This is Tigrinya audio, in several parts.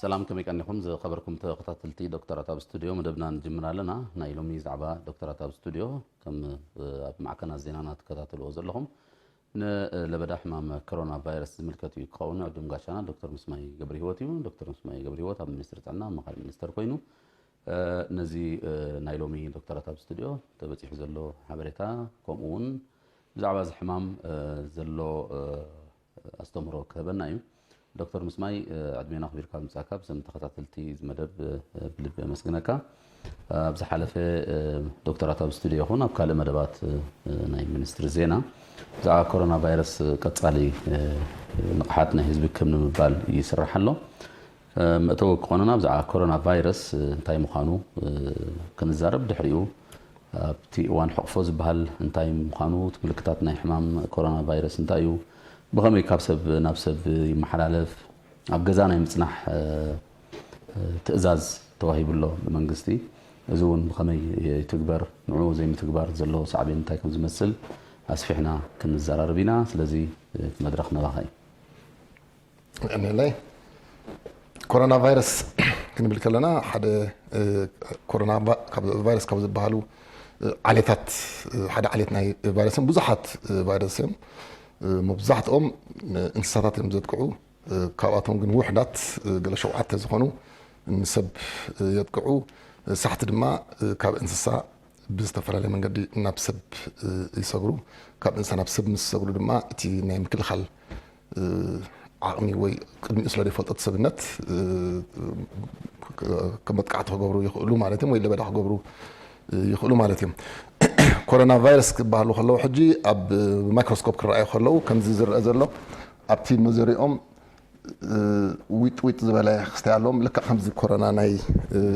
ሰላም፣ ከመይ ቀኒኹም ዝኸበርኩም ተኸታተልቲ ዶክተራት ኣብ ስቱድዮ? መደብና ንጅምር ኣለና። ናይ ሎሚ ዛዕባ ዶክተራት ኣብ ስቱድዮ፣ ከም ኣብ ማዕከናት ዜናና ትከታተልዎ ዘለኹም፣ ንለበዳ ሕማም ኮሮና ቫይረስ ዝምልከት እዩ ክኸውን። ዕዱም ጋሻና ዶክተር ምስማይ ገብረ ህይወት እዩ። ዶክተር ምስማይ ገብረ ህይወት ኣብ ሚኒስትሪ ጥዕና ኣማኻሪ ሚኒስተር ኮይኑ፣ ነዚ ናይ ሎሚ ዶክተራት ኣብ ስቱድዮ ተበፂሑ ዘሎ ሓበሬታ፣ ከምኡ እውን ብዛዕባ እዚ ሕማም ዘሎ ኣስተምህሮ ክህበና እዩ። ዶክተር ምስማይ፣ ዕድሜና ኣኽቢርካ ምምጻእካ ብስም ተኸታተልቲ እዚ መደብ ብልቢ የመስግነካ። ኣብ ዝሓለፈ ዶክተራት ኣብ ስቱድዮ ይኹን ኣብ ካልእ መደባት ናይ ሚኒስትሪ ዜና ብዛዕባ ኮሮና ቫይረስ ቀጻሊ ንቕሓት ናይ ህዝቢ ከም ንምባል ይስራሕ ኣሎ። መእተዊ ክኾነና ብዛዕባ ኮሮና ቫይረስ እንታይ ምዃኑ ክንዛረብ፣ ድሕሪኡ ኣብቲ እዋን ሕቕፎ ዝበሃል እንታይ ምዃኑ፣ እቲ ምልክታት ናይ ሕማም ኮሮና ቫይረስ እንታይ እዩ፣ ብኸመይ ካብ ሰብ ናብ ሰብ ይመሓላለፍ፣ ኣብ ገዛ ናይ ምጽናሕ ትእዛዝ ተዋሂቡ ኣሎ ብመንግስቲ፣ እዚ እውን ብኸመይ ይትግበር፣ ንዕኡ ዘይምትግባር ዘሎ ሳዕቤን እንታይ ከም ዝመስል ኣስፊሕና ክንዘራረብ ኢና። ስለዚ እቲ መድረኽ ናባኻ እዩ። የቐንየለይ። ኮሮና ቫይረስ ክንብል ከለና ሓደ ኮሮና ቫይረስ ካብ ዝበሃሉ ዓሌታት ሓደ ዓሌት ናይ ቫይረስን ብዙሓት ቫይረስ እዮም። መብዛሕትኦም እንስሳታት እዮም ዘጥቅዑ። ካብኣቶም ግን ውሕዳት ገለ ሸውዓተ ዝኾኑ ንሰብ የጥቅዑ። ሳሕቲ ድማ ካብ እንስሳ ብዝተፈላለየ መንገዲ ናብ ሰብ ይሰግሩ። ካብ እንስሳ ናብ ሰብ ምስ ዝሰግሩ ድማ እቲ ናይ ምክልኻል ዓቕሚ ወይ ቅድሚኡ ስለ ዘይፈልጦ እቲ ሰብነት ከም መጥቃዕቲ ክገብሩ ይኽእሉ ማለት እዮም፣ ወይ ለበዳ ክገብሩ ይኽእሉ ማለት እዮም። ኮሮና ቫይረስ ክበሃሉ ከለዉ ሕጂ ኣብ ማይክሮስኮፕ ክረኣዩ ከለዉ ከምዚ ዝረአ ዘሎ ኣብቲ መዘሪኦም ዊጥ ዊጥ ዝበለ ክስታይ ኣለዎም። ልክዕ ከምዚ ኮሮና ናይ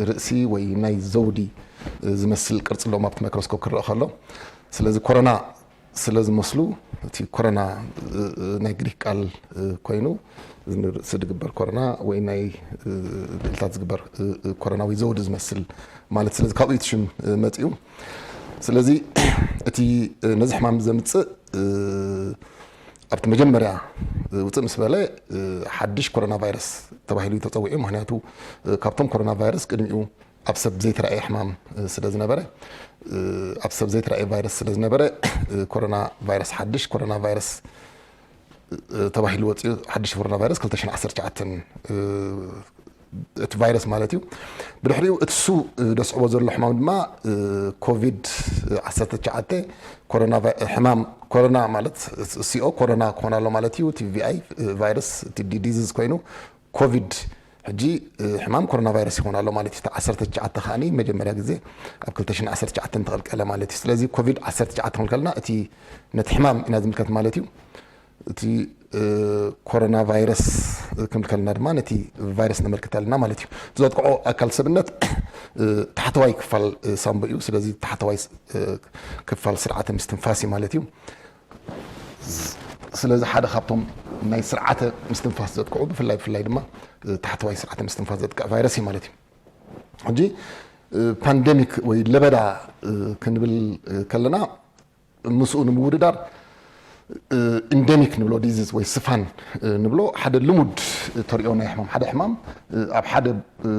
ርእሲ ወይ ናይ ዘውዲ ዝመስል ቅርፂ ኣለዎም ኣብቲ ማይክሮስኮፕ ክረአ ከሎ። ስለዚ ኮሮና ስለ ዝመስሉ እቲ ኮሮና ናይ ግሪክ ቃል ኮይኑ ርእሲ ዝግበር ኮሮና ወይ ናይ ልዕልታት ዝግበር ኮሮና ወይ ዘውዲ ዝመስል ማለት ስለዚ ካብኡ እቲ ሽም መፅኡ። ስለዚ እቲ ነዚ ሕማም ዘምፅእ ኣብቲ መጀመርያ ውፅእ ምስ በለ ሓድሽ ኮሮና ቫይረስ ተባሂሉ እዩ ተፀዊዑ። ምክንያቱ ካብቶም ኮሮና ቫይረስ ቅድሚኡ ኣብ ሰብ ዘይተረኣየ ሕማም ስለ ዝነበረ፣ ኣብ ሰብ ዘይተረኣየ ቫይረስ ስለ ዝነበረ ኮሮና ቫይረስ ሓድሽ ኮሮና ቫይረስ ተባሂሉ ወፂኡ። ሓድሽ ኮሮና ቫይረስ ክልተ ሽሕን ዓሰርተ ትሽዓተን እቲ ቫይረስ ማለት እዩ። ብድሕሪኡ እቲ እሱ ደስዕቦ ዘሎ ሕማም ድማ ኮቪድ ዓሰርተ ትሽዓተ ኮሮና ቫይ- ሕማም ኮሮና ማለት ሲኦ ኮሮና ክኾን ኣሎ ማለት እዩ። እቲ ቪኣይ ቫይረስ እቲ ዲ- ዲዚዝ ኮይኑ ኮቪድ ሕጂ ሕማም ኮሮና ቫይረስ ይኾን ኣሎ ማለት እዩ። እቲ ዓሰርተ ትሽዓተ ከዓኒ መጀመርያ ግዜ ኣብ ክልተ ሽሕን ዓሰርተ ትሽዓተን ተቐልቀለ ማለት እዩ። ስለዚ ኮቪድ ዓሰርተ ትሽዓተ ክንብል ከለና እቲ ነቲ ሕማም ኢና ዝምልከት ማለት እዩ። እቲ ኮሮና ቫይረስ ክንብል ከለና ድማ ነቲ ቫይረስ ነመልክተልና ማለት እዩ። ዘጥቅዖ ኣካል ሰብነት ታሕተዋይ ክፋል ሳምቦ እዩ። ስለዚ ታሕተዋይ ክፋል ስርዓተ ምስትንፋስ እዩ ማለት እዩ። ስለዚ ሓደ ካብቶም ናይ ስርዓተ ምስትንፋስ ዘጥቅዑ ብፍላይ ብፍላይ ድማ ታሕተዋይ ስርዓተ ምስትንፋስ ዘጥቅዕ ቫይረስ እዩ ማለት እዩ። ሕጂ ፓንደሚክ ወይ ለበዳ ክንብል ከለና ምስኡ ንምውድዳር ኢንደሚክ ንብሎ ዲዚዝ ወይ ስፋን ንብሎ ሓደ ልሙድ ተሪኦ ናይ ሕማም ሓደ ሕማም ኣብ ሓደ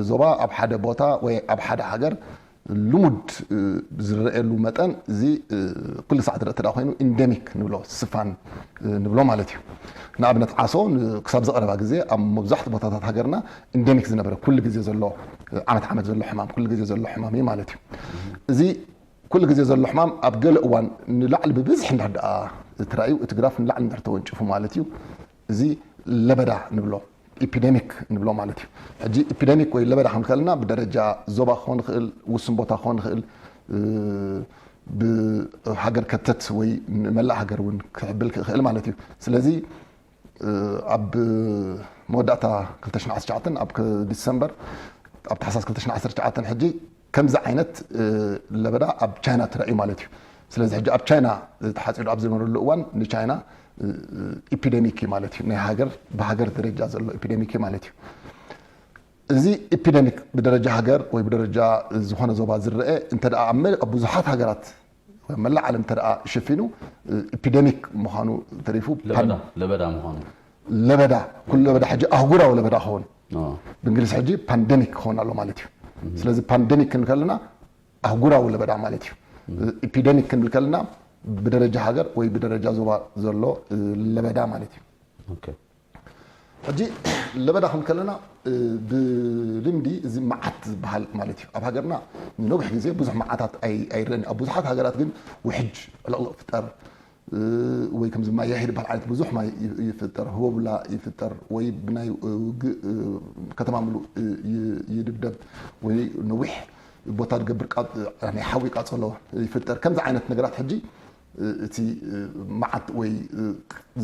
ዞባ ኣብ ሓደ ቦታ ወይ ኣብ ሓደ ሃገር ልሙድ ዝረኣየሉ መጠን እዚ ኩሉ ሰዓት ዝረአ ተዳ ኮይኑ ኢንደሚክ ንብሎ ስፋን ንብሎ ማለት እዩ። ንኣብነት ዓሶ ክሳብ ዝቐረባ ግዜ ኣብ መብዛሕትኡ ቦታታት ሃገርና ኢንደሚክ ዝነበረ ኩሉ ግዜ ዘሎ ዓመት ዓመት ዘሎ ሕማም ኩሉ ግዜ ዘሎ ሕማም እዩ ማለት እዩ። እዚ ኩሉ ግዜ ዘሎ ሕማም ኣብ ገለ እዋን ንላዕሊ ብብዝሒ እንድሕር ደኣ ተራእዩ እቲ ግራፍ ንላዕሊ እንድሕር ተወንጭፉ ማለት እዩ። እዚ ለበዳ ንብሎ ኢፒደሚክ ንብሎ ማለት እዩ። ሕጂ ኢፒደሚክ ወይ ለበዳ ክንከልና ብደረጃ ዞባ ክኾን ይኽእል፣ ውስን ቦታ ክኾን ይኽእል፣ ብሃገር ከተት ወይ ንመላእ ሃገር እውን ክሕብል ክኽእል ማለት እዩ። ስለዚ ኣብ መወዳእታ ክልተ ሽሕን ዓሰርተ ትሽዓተን ኣብ ዲሰምበር ኣብ ታሕሳስ ክልተ ሽሕን ዓሰርተ ትሽዓተን ሕጂ ከምዚ ዓይነት ለበዳ ኣብ ቻይና ተራእዩ ማለት እዩ። ስለዚ ሕጂ ኣብ ቻይና ተሓፂሩ ኣብ ዝነበረሉ እዋን ንቻይና ኢፒደሚክ እዩ ማለት እዩ። ናይ ሃገር ብሃገር ደረጃ ዘሎ ኢፒደሚክ እዩ ማለት እዩ። እዚ ኢፒደሚክ ብደረጃ ሃገር ወይ ብደረጃ ዝኾነ ዞባ ዝረአ እንተ ደኣ ኣብ መ- ኣብ ብዙሓት ሃገራት ወይ ኣብ መላእ ዓለም እንተ ደኣ ሸፊኑ ኢፒደሚክ ምዃኑ ተሪፉ ፓን- ለበዳ ለበዳ ምዃኑ ለበዳ ኩሉ ለበዳ ሕጂ ኣህጉራዊ ለበዳ ክኸውን ብእንግሊዝ ሕጂ ፓንደሚክ ክኸውን ኣሎ ማለት እዩ። ስለዚ ፓንደሚክ ክንብል ከለና ኣህጉራዊ ለበዳ ማለት እዩ። ኢፒደሚክ ክንብል ከለና ብደረጃ ሃገር ወይ ብደረጃ ዞባ ዘሎ ለበዳ ማለት እዩ። ሕጂ ለበዳ ክንብል ከለና ብልምዲ እዚ መዓት ዝበሃል ማለት እዩ። ኣብ ሃገርና ንነዊሕ ግዜ ብዙሕ መዓታት ኣይረን። ኣብ ብዙሓት ሃገራት ግን ውሕጅ ዕልቕልቕ ፍጠር ወይ ከምዚ ማይ ያሂድ በሃል ዓይነት ብዙሕ ማይ ይፍጠር፣ ህቦብላ ይፍጠር ወይ ብናይ ውግእ ከተማ ምሉእ ይድብደብ ወይ ነዊሕ ቦታ ዝገብር ናይ ሓዊ ቃፀሎ ይፍጠር። ከምዚ ዓይነት ነገራት ሕጂ እቲ መዓት ወይ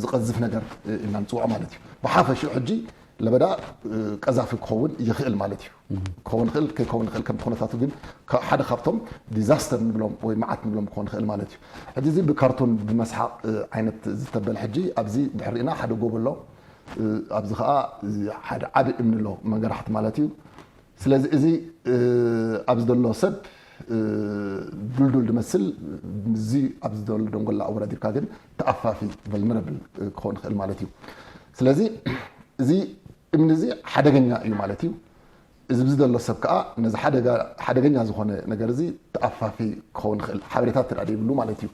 ዝቐዝፍ ነገር ኢልና ንፅውዖ ማለት እዩ። ብሓፈሽኡ ሕጂ ለበዳ ቀዛፊ ክኸውን ይኽእል ማለት እዩ። ክኸውን ይኽእል ከይከውን ይኽእል ከም ኩነታቱ፣ ግን ሓደ ካብቶም ዲዛስተር ንብሎም ወይ መዓት ንብሎም ክኸውን ይኽእል ማለት እዩ። ሕጂ እዚ ብካርቶን ብመስሓቕ ዓይነት ዝተበለ ሕጂ ኣብዚ ድሕር ርኢና ሓደ ጎቦ ኣሎ። ኣብዚ ከዓ ሓደ ዓቢ እምኒ ኣሎ መንገራሕቲ ማለት እዩ። ስለዚ እዚ ኣብዚ ዘሎ ሰብ ድልዱል ዝመስል እዚ ኣብዚ ዘሎ ደንጎላ ኣወዳዲርካ ግን ተኣፋፊ ቨልነረብል ክኸውን ይኽእል ማለት እዩ። ስለዚ እዚ እምኒ እዚ ሓደገኛ እዩ ማለት እዩ። እዚ ብዚ ዘሎ ሰብ ከዓ ነዚ ሓደገኛ ዝኾነ ነገር እዚ ተኣፋፊ ክኸውን ይኽእል ሓበሬታ እንተ ደኣ ዘይብሉ ማለት እዩ።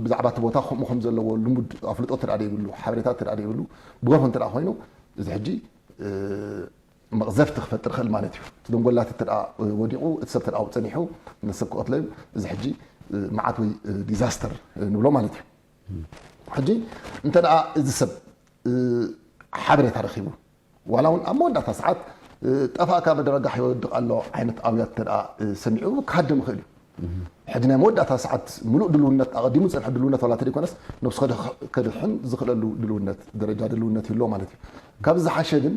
ብዛዕባ እቲ ቦታ ከምኡ ከም ዘለዎ ልሙድ ኣፍልጦ እንተ ደኣ ዘይብሉ ሓበሬታ እንተ ደኣ ዘይብሉ ብጎርሆ እንተ ደኣ ኮይኑ እዚ ሕጂ መቕዘፍቲ ክፈጥር ይኽእል ማለት እዩ። እቲ ደንጎላት እንተ ደኣ ወዲቑ እቲ ሰብ እንተ ደኣ ጸኒሑ ነቲ ሰብ ክቐትሎ እዩ። እዚ ሕጂ መዓት ወይ ዲዛስተር ንብሎ ማለት እዩ። ሕጂ እንተ ደኣ እዚ ሰብ ሓበሬታ ረኺቡ ዋላ እውን ኣብ መወዳእታ ሰዓት ጠፋእካ መደረጋሕ ይወድቕ ኣሎ ዓይነት ኣውያት እንተ ደኣ ሰሚዑ ክሃድም ይኽእል እዩ። ሕጂ ናይ መወዳእታ ሰዓት ምሉእ ድልውነት ኣቐዲሙ ዝጸንሐ ድልውነት ዋላ እንተ ዘይኮነስ ነብሱ ከድሕን ዝኽእለሉ ድልውነት ደረጃ ድልውነት ይህልዎ ማለት እዩ። ካብዚ ዝሓሸ ግን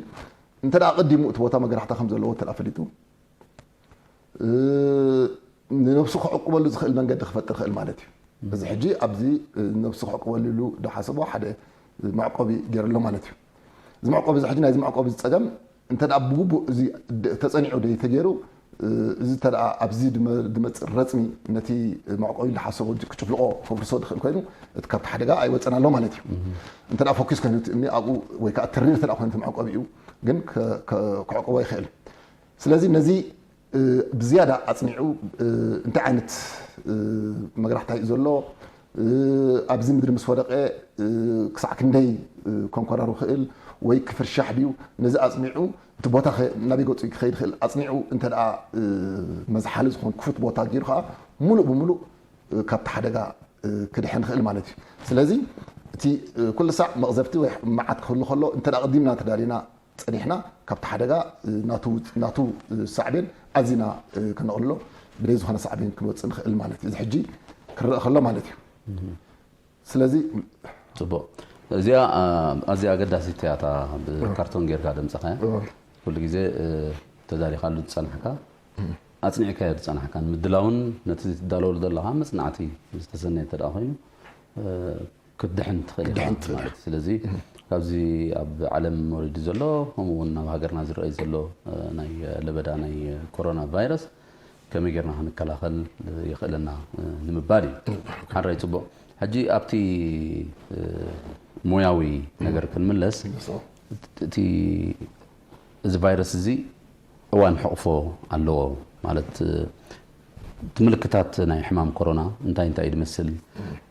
እንተ ደኣ ኣቐዲሙ እቲ ቦታ መገራሕታ ከም ዘለዎ እንተ ደኣ ፈሊጡ ንነብሱ ክዕቁበሉ ዝኽእል መንገዲ ክፈጥር ይኽእል ማለት እዩ። እዚ ሕጂ ኣብዚ ነብሱ ክዕቁበሉ ኢሉ ዝሓሰቦ ሓደ መዕቆቢ ገይሩ ኣሎ ማለት እዩ። እዚ መዕቆቢ እዚ ሕጂ ናይዚ መዕቆቢ እዚ ጸገም እንተ ደኣ ብግቡእ እዚ ተጸኒዑ ደይ ተገይሩ እዚ እንተ ደኣ ኣብዚ ዝመጽእ ረጽሚ ነቲ መዕቆቢ ዝሓሰቦ ክጭፍልቆ ከፍርሶ ዝኽእል ኮይኑ እቲ ካብቲ ሓደጋ ኣይወጸን ኣሎ ማለት እዩ። እንተ ደኣ ፎኪስ ኮይኑ እቲ እምኒ ኣብኡ ወይ ከዓ ትሪር እንተ ደኣ ኮይኑ እቲ መዕቆቢኡ ግን ክዕቁቦ ይኽእል። ስለዚ ነዚ ብዝያዳ ኣጽኒዑ እንታይ ዓይነት መግራሕታ እዩ ዘሎ፣ ኣብዚ ምድሪ ምስ ወደቐ ክሳዕ ክንደይ ኮንኮራሩ ክእል ወይ ክፍርሻሕ ድዩ፣ ነዚ ኣጽኒዑ እቲ ቦታ ናበይ ገጹ ክኸይድ ክእል ኣጽኒዑ እንተ ደኣ መዝሓሊ ዝኾን ክፉት ቦታ ገይሩ ከዓ ሙሉእ ብሙሉእ ካብቲ ሓደጋ ክድሕን ክእል ማለት እዩ። ስለዚ እቲ ኩሉ ሳዕ መቕዘፍቲ ወይ መዓት ክህሉ ከሎ እንተ ደኣ ቅዲምና ተዳሊና ጸኒሕና ካብቲ ሓደጋ ናቱ ሳዕቤን ኣዚና ከነቕልሎ ብደይ ዝኾነ ሳዕቤን ክንወጽእ ንኽእል ማለት እዩ። እዚ ሕጂ ክረአ ከሎ ማለት እዩ። ስለዚ ጽቡቕ። እዚኣ ኣዝያ ኣገዳሲት እያ፣ እታ ብካርቶን ጌርካ ደምጸኻያ። ኩሉ ግዜ ተዳሊኻሉ ዝጸናሕካ፣ ኣጽኒዕካዮ ዝጸናሕካ ንምድላውን ነቲ ትዳለወሉ ዘለኻ መጽናዕቲ ዝተሰነየ እንተ ደኣ ኮይኑ ክትድሕን ትኽእል ኢኻ ማለት እዩ። ስለዚ ካብዚ ኣብ ዓለም ወሪዱ ዘሎ ከምኡ እውን ኣብ ሃገርና ዝረኣይ ዘሎ ናይ ለበዳ ናይ ኮሮና ቫይረስ ከመይ ጌርና ክንከላኸል የኽእለና ንምባል እዩ። ሓራይ ጽቡቕ። ሕጂ ኣብቲ ሞያዊ ነገር ክንምለስ እቲ እዚ ቫይረስ እዚ እዋን ሕቕፎ ኣለዎ ማለት እቲ ምልክታት ናይ ሕማም ኮሮና እንታይ እንታይ እዩ ዝመስል?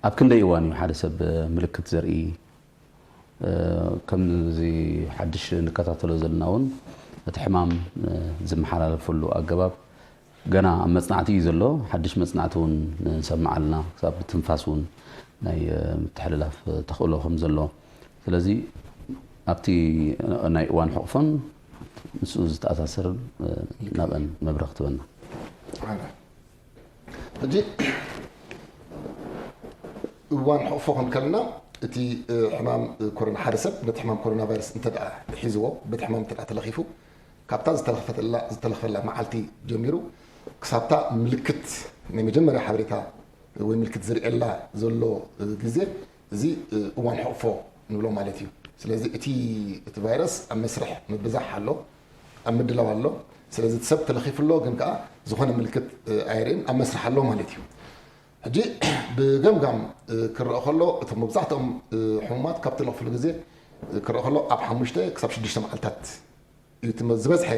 ኣብ ክንደይ እዋን እዩ ሓደ ሰብ ምልክት ዘርኢ? ከምዚ ሓድሽ ንከታተሎ ዘለና እውን እቲ ሕማም ዝመሓላለፈሉ ኣገባብ ገና ኣብ መጽናዕቲ እዩ ዘሎ። ሓድሽ መጽናዕቲ እውን ንሰምዕ ኣለና። ክሳብ ብትንፋስ እውን ናይ ምትሕልላፍ ተኽእሎ ከም ዘሎ። ስለዚ ኣብቲ ናይ እዋን ሕቕፎን ምስኡ ዝተኣሳሰር ናብአን መብረ ክትበና። ሕጂ እዋን ሕቕፎ ክንከልና እቲ ሕማም ኮሮና ሓደ ሰብ ነቲ ሕማም ኮሮና ቫይረስ እንተ ደኣ ሒዝዎ በቲ ሕማም እንተ ደኣ ተለኺፉ ካብታ ዝተለኽፈተላ ዝተለኽፈላ መዓልቲ ጀሚሩ ክሳብታ ምልክት ናይ መጀመርያ ሓበሬታ ወይ ምልክት ዝርእየላ ዘሎ ግዜ እዚ እዋን ሕቕፎ ንብሎ ማለት እዩ። ስለዚ እቲ እቲ ቫይረስ ኣብ መስርሕ ምብዛሕ ኣሎ፣ ኣብ ምድላው ኣሎ። ስለዚ እቲ ሰብ ተለኺፉ ኣሎ ግን ከዓ ዝኾነ ምልክት ኣየርእን ኣብ መስርሕ ኣሎ ማለት እዩ። ሕጂ ብገምጋም ክረአ ከሎ እቶም መብዛሕትኦም ሕሙማት ካብ ተለኽፍሉ ግዜ ክረአ ከሎ ኣብ ሓሙሽተ ክሳብ ሽዱሽተ መዓልታት እቲ ዝበዝሐ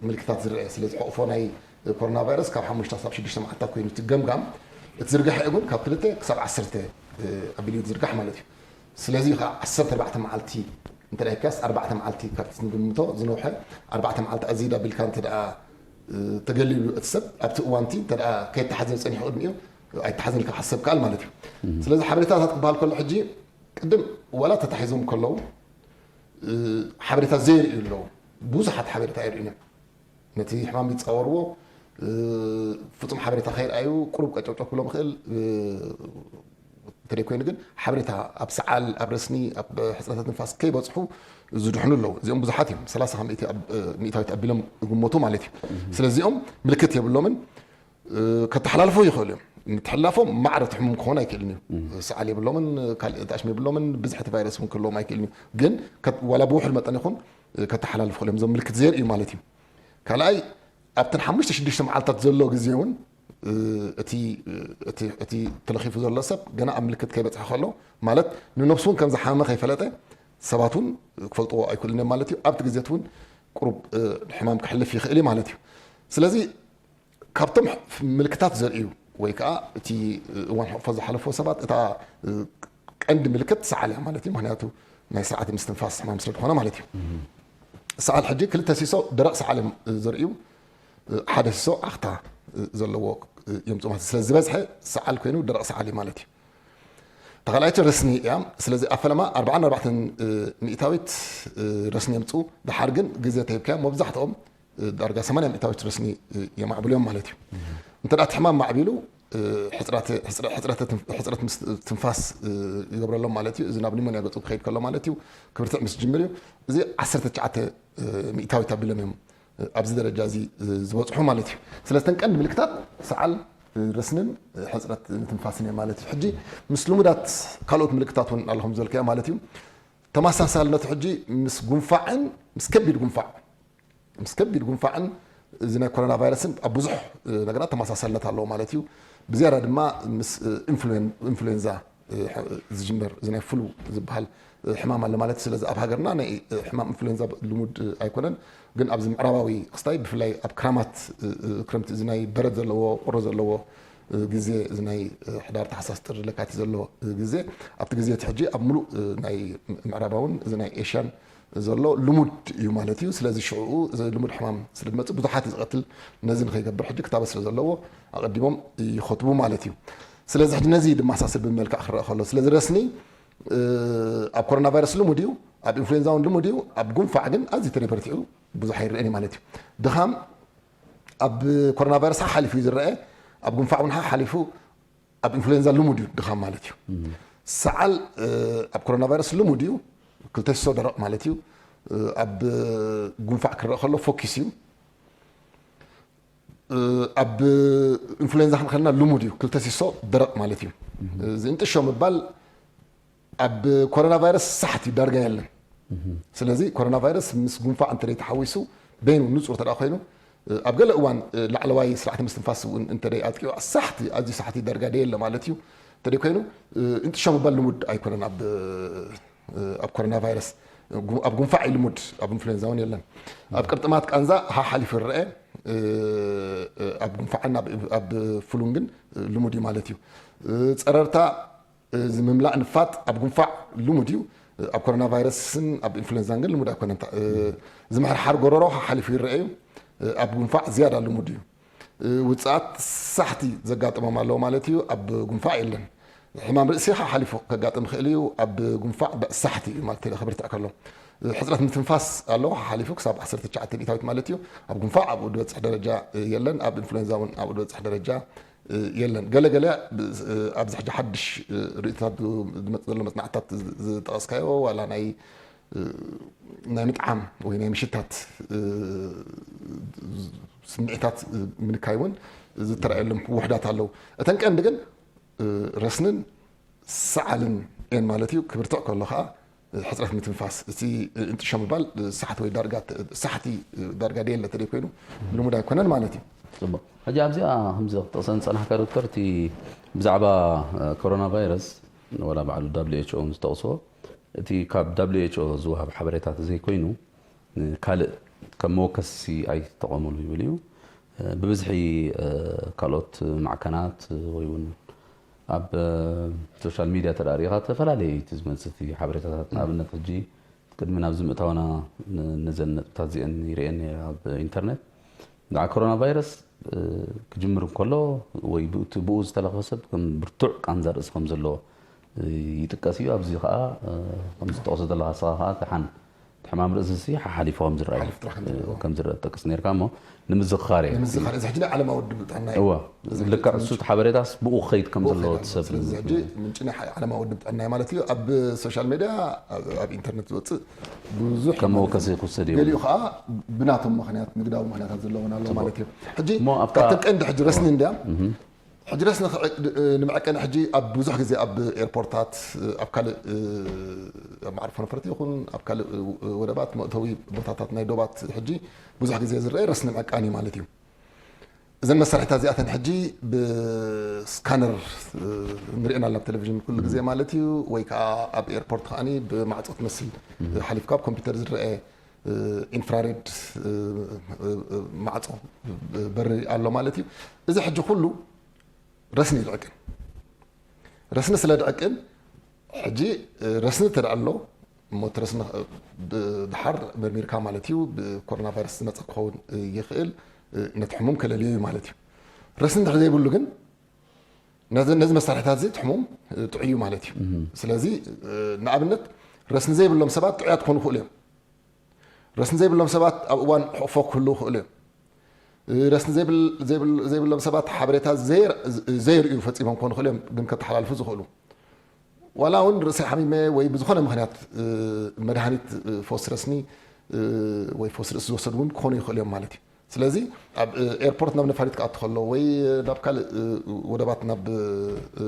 ምልክታት ዝረአ ስለ ዝሓቕፎ ናይ ኮሮና ቫይረስ ካብ ሓሙሽተ ክሳብ ሽዱሽተ መዓልታት ኮይኑ እቲ ገምጋም፣ እቲ ዝርግሐ እውን ካብ ክልተ ክሳብ ዓሰርተ ኣቢሉ ዝርጋሕ ማለት እዩ። ስለዚ ከዓ ዓሰርተ ኣርባዕተ መዓልቲ እንተ ደኣ ኢልካስ ኣርባዕተ መዓልቲ ካብቲ ንግምቶ ዝነውሐ ኣርባዕተ መዓልቲ ኣዚድ ኣቢልካ እንተ ደኣ ተገሊሉ እቲ ሰብ ኣብቲ እዋንቲ እንተ ደኣ ከይተሓዘ ጸኒሑ ቅድሚኡ ኣይተሓዘን ኢልካ ክሓሰብ ከኣል ማለት እዩ። ስለዚ ሓበሬታታት ክበሃል ከሎ ሕጂ ቅድም ዋላ ተታሒዞም ከለዉ ሓበሬታ ዘየርእዩ ኣለዉ። ብዙሓት ሓበሬታ ኣይርእዩን እዮም። ነቲ ሕማም ይጻወርዎ ፍጹም ሓበሬታ ከይርኣዩ ቁሩብ ቀጨውጨው ክብሎም ይኽእል። እንተደይኮይኑ ግን ሓበሬታ ኣብ ሰዓል ኣብ ረስኒ ኣብ ሕፅረተ ትንፋስ ከይበፅሑ ዝድሕኑ ኣለዉ። እዚኦም ብዙሓት እዮም። ሰላሳ ካብ ሚእቲ ኣብ- ሚእታዊት ኣቢሎም ይግመቱ ማለት እዩ። ስለዚኦም ምልክት የብሎምን። ከተሓላልፎ ይኽእሉ እዮም። ምትሕላፎም ማዕረ ትሕሙም ክኾን ኣይክእልን እዩ። ሰዓል የብሎምን፣ ካልእ ጣሽሚ የብሎምን፣ ብዝሒ እቲ ቫይረስ እውን ክህልዎም ኣይክእልን እዩ። ግን ከት- ዋላ ብውሕድ መጠን ይኹን ከተሓላልፉ ይኽእሉ እዮም። እዞም ምልክት ዘርእዩ ማለት እዩ። ካልኣይ ኣብተን ሓሙሽተ ሽዱሽተ መዓልታት ዘሎ ግዜ እውን እቲ እቲ እቲ ተለኺፉ ዘሎ ሰብ ገና ኣብ ምልክት ከይበፅሐ ከሎ ማለት ንነብሱ እውን ከም ዝሓመመ ከይፈለጠ ሰባት እውን ክፈልጥዎ ኣይክእሉን እዮም ማለት እዩ። ኣብቲ ግዜት እውን ቁሩብ ሕማም ክሕልፍ ይኽእል እዩ ማለት እዩ። ስለዚ ካብቶም ምልክታት ዘርእዩ ወይ ከዓ እቲ እዋን ሕቕፎ ዝሓለፎ ሰባት እታ ቀንዲ ምልክት ሰዓል እያ ማለት እዩ። ምክንያቱ ናይ ስርዓተ ምስትንፋስ ሕማም ስለ ዝኾነ ማለት እዩ። ሰዓል ሕጂ ክልተ ሲሶ ደረቕ ሰዓል እዮም ዘርእዩ፣ ሓደ ሲሶ ዓኽታ ዘለዎ የምፅኡ ማለት እዩ። ስለ ዝበዝሐ ሰዓል ኮይኑ ደረቕ ሰዓል እዩ ማለት እዩ። ተኻልኣይቲ ረስኒ እያ። ስለዚ ኣብ ፈለማ ኣርባዓን ኣርባዕተን ሚእታዊት ረስኒ የምፅኡ። ድሓር ግን ግዜ ተሂብካዮም መብዛሕትኦም ዳርጋ ሰማንያ ሚእታዊት ረስኒ የማዕብሉ እዮም ማለት እዩ። እንተ ደኣ እቲ ሕማም ማዕቢሉ ሕፅረት ትንፋስ ይገብረሎም ማለት እዩ። እዚ ናብ ኒሞንያ ገፁ ክኸይድ ከሎ ማለት እዩ። ክብርትዕ ምስ ጅምር እዩ። እዚ ዓሰርተ ትሽዓተ ሚእታዊት ኣቢሎም እዮም ኣብዚ ደረጃ እዚ ዝበፅሑ ማለት እዩ። ስለዚ እተን ቀንዲ ምልክታት ሰዓል፣ ረስንን ሕፅረት ትንፋስን እዮም ማለት እዩ። ሕጂ ምስ ልሙዳት ካልኦት ምልክታት እውን ኣለኹም ዝበልካዮ ማለት እዩ። ተመሳሳልነቱ ሕጂ ምስ ጉንፋዕን ምስ ከቢድ ጉንፋዕ ምስ ከቢድ ጉንፋዕን እዚ ናይ ኮሮና ቫይረስን ኣብ ብዙሕ ነገራት ተመሳሳልነት ኣለዎ ማለት እዩ። ብዝያዳ ድማ ምስ ኢንፍሉዌንዛ ዝጅመር እዚ ናይ ፍሉ ዝበሃል ሕማም ኣሎ ማለት እዩ። ስለዚ ኣብ ሃገርና ናይ ሕማም ኢንፍሉዌንዛ ልሙድ ኣይኮነን። ግን ኣብዚ ምዕራባዊ ክስታይ ብፍላይ ኣብ ክራማት ክረምቲ እዚ ናይ በረድ ዘለዎ ቁሪ ዘለዎ ግዜ እዚ ናይ ሕዳር ታሕሳስ ጥሪ ለካቲት ዘሎ ግዜ ኣብቲ ግዜ እቲ ሕጂ ኣብ ሙሉእ ናይ ምዕራባውን እዚ ናይ ኤሽያን ዘሎ ልሙድ እዩ ማለት እዩ። ስለዚ ሽዕኡ እዚ ልሙድ ሕማም ስለ ዝመፅእ ብዙሓት እዩ ዝቐትል። ነዚ ንኸይገብር ሕጂ ክታበት ስለ ዘለዎ ኣቐዲሞም ይኸትቡ ማለት እዩ። ስለዚ ሕጂ ነዚ ድመሳሰል ብመልክዕ ክረአ ከሎ ስለዚ ረስኒ ኣብ ኮሮና ቫይረስ ልሙድ እዩ፣ ኣብ ኢንፍሉዌንዛ እውን ልሙድ እዩ። ኣብ ጉንፋዕ ግን ኣዝዩ ተደይ በርቲዑ ብዙሕ ኣይረአን እዩ ማለት እዩ። ድኻም ኣብ ኮሮና ቫይረስ ሓሓሊፉ እዩ ዝረአ፣ ኣብ ጉንፋዕ እውን ሓሓሊፉ ኣብ ኢንፍሉዌንዛ ልሙድ እዩ ድኻም ማለት እዩ። ሰዓል ኣብ ኮሮና ቫይረስ ልሙድ እዩ፣ ክልተ ሲሶ ደረቕ ማለት እዩ። ኣብ ጉንፋዕ ክረአ ከሎ ፎኪስ እዩ። ኣብ ኢንፍሉዌንዛ ክንኸልና ልሙድ እዩ፣ ክልተ ሲሶ ደረቕ ማለት እዩ። እዚ እንጥሾ ምባል ኣብ ኮሮና ቫይረስ ሳሕት እዩ ዳርጋ የለን። ስለዚ ኮሮና ቫይረስ ምስ ጉንፋዕ እንተ ተሓዊሱ በይኑ ንጹር ተደኣ ኮይኑ ኣብ ገለ እዋን ላዕለዋይ ስርዓተ ምስትንፋስ እውን እንተ ኣጥቂዑ ሳሕቲ ኣዝዩ ሳሕቲ ዳርጋ ደየለ ማለት እዩ። እንተ ኮይኑ እንጥሾ ምባል ልሙድ ኣይኮነን ኣብ ኣብ ኮሮና ቫይረስ። ኣብ ጉንፋዕ እዩ ልሙድ፣ ኣብ ኢንፍሉዌንዛ እውን የለን። ኣብ ቅርጥማት ቃንዛ ሓሓሊፉ ይረአ። ኣብ ጉንፋዕን ኣብ ፍሉን ግን ልሙድ እዩ ማለት እዩ። ጸረርታ እዚ ምምላእ ንፋጥ ኣብ ጉንፋዕ ልሙድ እዩ። ኣብ ኮሮና ቫይረስን ኣብ ኢንፍሉዌንዛን ግን ልሙድ ኣይኮነን። ዝምሕርሓር ጎረሮ ሓሓሊፉ ይረአ እዩ። ኣብ ጉንፋዕ ዝያዳ ልሙድ እዩ። ውፅኣት ሳሕቲ ዘጋጥሞም ኣለዉ ማለት እዩ። ኣብ ጉንፋዕ የለን። ሕማም ርእሲ ሓሓሊፉ ከጋጥም ይኽእል እዩ። ኣብ ጉንፋዕ ሳሕቲ እዩ ማለት እዩ። ከብርትዕ ከሎ ሕፅረት ምትንፋስ ኣለዎ ሓሓሊፉ ክሳብ ዓሰርተ ትሽዓተ ሚእታዊት ማለት እዩ። ኣብ ጉንፋዕ ኣብኡ ዝበፅሕ ደረጃ የለን። ኣብ ኢንፍሉዌንዛ እውን ኣብኡ ዝበፅሕ ደረጃ የለን። ገለ ገለ ኣብዚ ሕጂ ሓድሽ ርእይቶታት ዝመፅእ ዘሎ መፅናዕትታት ዝጠቐስካዮ ዋላ ናይ ናይ ምጥዓም ወይ ናይ ምሽታት ስምዒታት ምንካይ እውን ዝተረኣየሎም ውሕዳት ኣለዉ። እተን ቀንዲ ግን ረስንን ሰዓልን እየን ማለት እዩ። ክብርትዕ ከሎ ከዓ ሕፅረት ምትንፋስ፣ እቲ እንጥሾ ምባል ሳሕቲ ወይ ዳርጋ ሳሕቲ ዳርጋ ደየለ ተደይ ኮይኑ ልሙድ ኣይኮነን ማለት እዩ። ፅቡቅ። ሕጂ ኣብዚኣ ከምዚ ክትጠቕሰን ዝፀናሕካ ዶክተር፣ እቲ ብዛዕባ ኮሮና ቫይረስ ወላ ባዕሉ ደብሊው ኤች ኦ ዝጠቕስዎ እቲ ካብ ደብሊው ኤች ኦ ዝወሃብ ሓበሬታት ዘይኮይኑ ካልእ ከም መወከሲ ኣይትጠቐሙሉ ይብል እዩ። ብብዝሒ ካልኦት ማዕከናት ወይ እውን ኣብ ሶሻል ሚድያ ተዳሪኻ ተፈላለየ እቲ ዝመፅእ እቲ ሓበሬታታት። ንኣብነት ሕጂ ቅድሚ ናብዚ ምእታውና ነዘን ነጥብታት እዚአን ይርእየን ኣብ ኢንተርኔት። ደዓ ኮሮና ቫይረስ ክጅምር እንከሎ ወይ ብኡ ዝተለኸፈ ሰብ ከም ብርቱዕ ቃንዛ ርእሲ ከም ዘለዎ ይጥቀስ እዩ። ኣብዚ ከዓ ከም ዝጠቕሶ ዘለካ ስኻ ከዓ ተሓን ሕማም ርእሲ ሲ ሓሓሊፉ ከም ዝረኣዩ ከም ዝረአ ትጠቅስ ነርካ እሞ ንምዝኻር እየ። ንምዝኻር እዚ ሕጂ ናይ ዓለማዊ ውድብ ጥዕና እዩ። እወ ልክዕ እሱ ሓበሬታስ ብኡ ክኸይድ ከም ዘለዎ ትሰብ ስለዚ ሕጂ ምንጭ ናይ ዓለማዊ ውድብ ጥዕና እዩ ማለት እዩ። ኣብ ሶሻል ሜድያ ኣብ ኢንተርኔት ዝወፅእ ብዙሕ ከም መወከሲ ክውሰድ እዩ። ገሊኡ ከዓ ብናቶም ምክንያት ንግዳዊ ምክንያታት ዘለዎም ኣሎ ማለት እዩ። ሕጂ እሞ ኣብታ ካብተን ቀንዲ ሕጂ ረስኒ እንድያ ሕጂ ረስኒ ንምዕቀኒ ሕጂ ኣብ ብዙሕ ግዜ ኣብ ኤርፖርታት ኣብ ካልእ ኣብ ማዕርፎ ነፈርቲ ይኹን ኣብ ካልእ ወደባት መእተዊ ቦታታት ናይ ዶባት ሕጂ ብዙሕ ግዜ ዝረአ ረስኒ ምዕቃን እዩ ማለት እዩ። እዘን መሳርሒታት እዚኣተን ሕጂ ብስካነር ንሪኤን ኣለና ኣብ ቴሌቪዥን ኩሉ ግዜ ማለት እዩ። ወይ ከዓ ኣብ ኤርፖርት ከዓኒ ብማዕፆ ትመስል ሓሊፍካ ኣብ ኮምፒውተር ዝረአ ኢንፍራሬድ ማዕፆ በሪ ኣሎ ማለት እዩ። እዚ ሕጂ ኩሉ ረስኒ ይልዕቅን ረስኒ ስለ ድዕቅን ሕጂ ረስኒ ተደኣ ኣሎ እሞ እቲ ረስኒ ድሓር መርሚርካ ማለት እዩ ብኮሮና ቫይረስ ዝመፀ ክኸውን ይኽእል ነቲ ሕሙም ከለልዮ እዩ ማለት እዩ። ረስኒ እንድሕር ዘይብሉ ግን ነዚ መሳርሒታት እዚ እቲ ሕሙም ጥዑይ እዩ ማለት እዩ። ስለዚ ንኣብነት ረስኒ ዘይብሎም ሰባት ጥዑያት ክኾኑ ይኽእሉ እዮም። ረስኒ ዘይብሎም ሰባት ኣብ እዋን ሕቕፎ ክህልዉ ይኽእሉ እዮም። ረስኒ ዘይብሎም ሰባት ሓበሬታ ዘይርእዩ ፈፂሞም ክኾኑ ይኽእሉ እዮም ግን ከተሓላልፉ ዝኽእሉ ዋላ እውን ርእሰይ ሓሚመ ወይ ብዝኾነ ምኽንያት መድሃኒት ፈውሲ ረስኒ ወይ ፈውሲ ርእሲ ዝወሰዱ እውን ክኾኑ ይኽእሉ እዮም ማለት እዩ። ስለዚ ኣብ ኤርፖርት ናብ ነፋሪት ክኣቱ ከሎ ወይ ናብ ካልእ ወደባት ናብ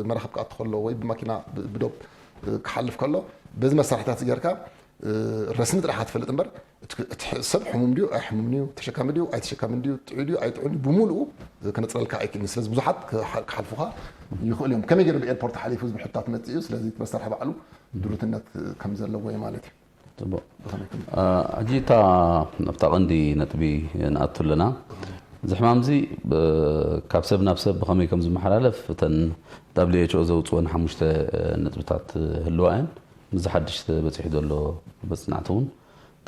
መራኽብ ክኣቱ ከሎ ወይ ብማኪና ብዶብ ክሓልፍ ከሎ በዚ መሳርሒታት ጌርካ ረስኒ ጥራሕ ትፈልጥ እምበር እቲ ሰብ ሕሙም ድዩ ኣይሕሙም ድዩ ተሸካሚ ድዩ ኣይተሸካሚ ድዩ ጥዑ ድዩ ኣይጥዑ ድዩ ብምሉኡ ከነፅረልካ ኣይክእልን። ስለዚ ብዙሓት ክሓልፉኻ ይኽእሉ እዮም። ከመይ ገይሩ ብኤርፖርት ሓሊፉ ዝብል ሕቶ ትመፅእ እዩ። ስለዚ እቲ መሳርሒ ባዕሉ ድሩትነት ከም ዘለዎ እዩ ማለት እዩ። ፅቡቅ። ሕጂ እታ ኣብታ ቀንዲ ነጥቢ ንኣቱ ኣለና። እዚ ሕማም እዚ ካብ ሰብ ናብ ሰብ ብኸመይ ከም ዝመሓላለፍ እተን ዳብሊው ኤች ኦ ዘውፅወን ሓሙሽተ ነጥብታት ህልዋ እየን። ምስዚ ሓድሽ ተበፂሑ ዘሎ መፅናዕቲ እውን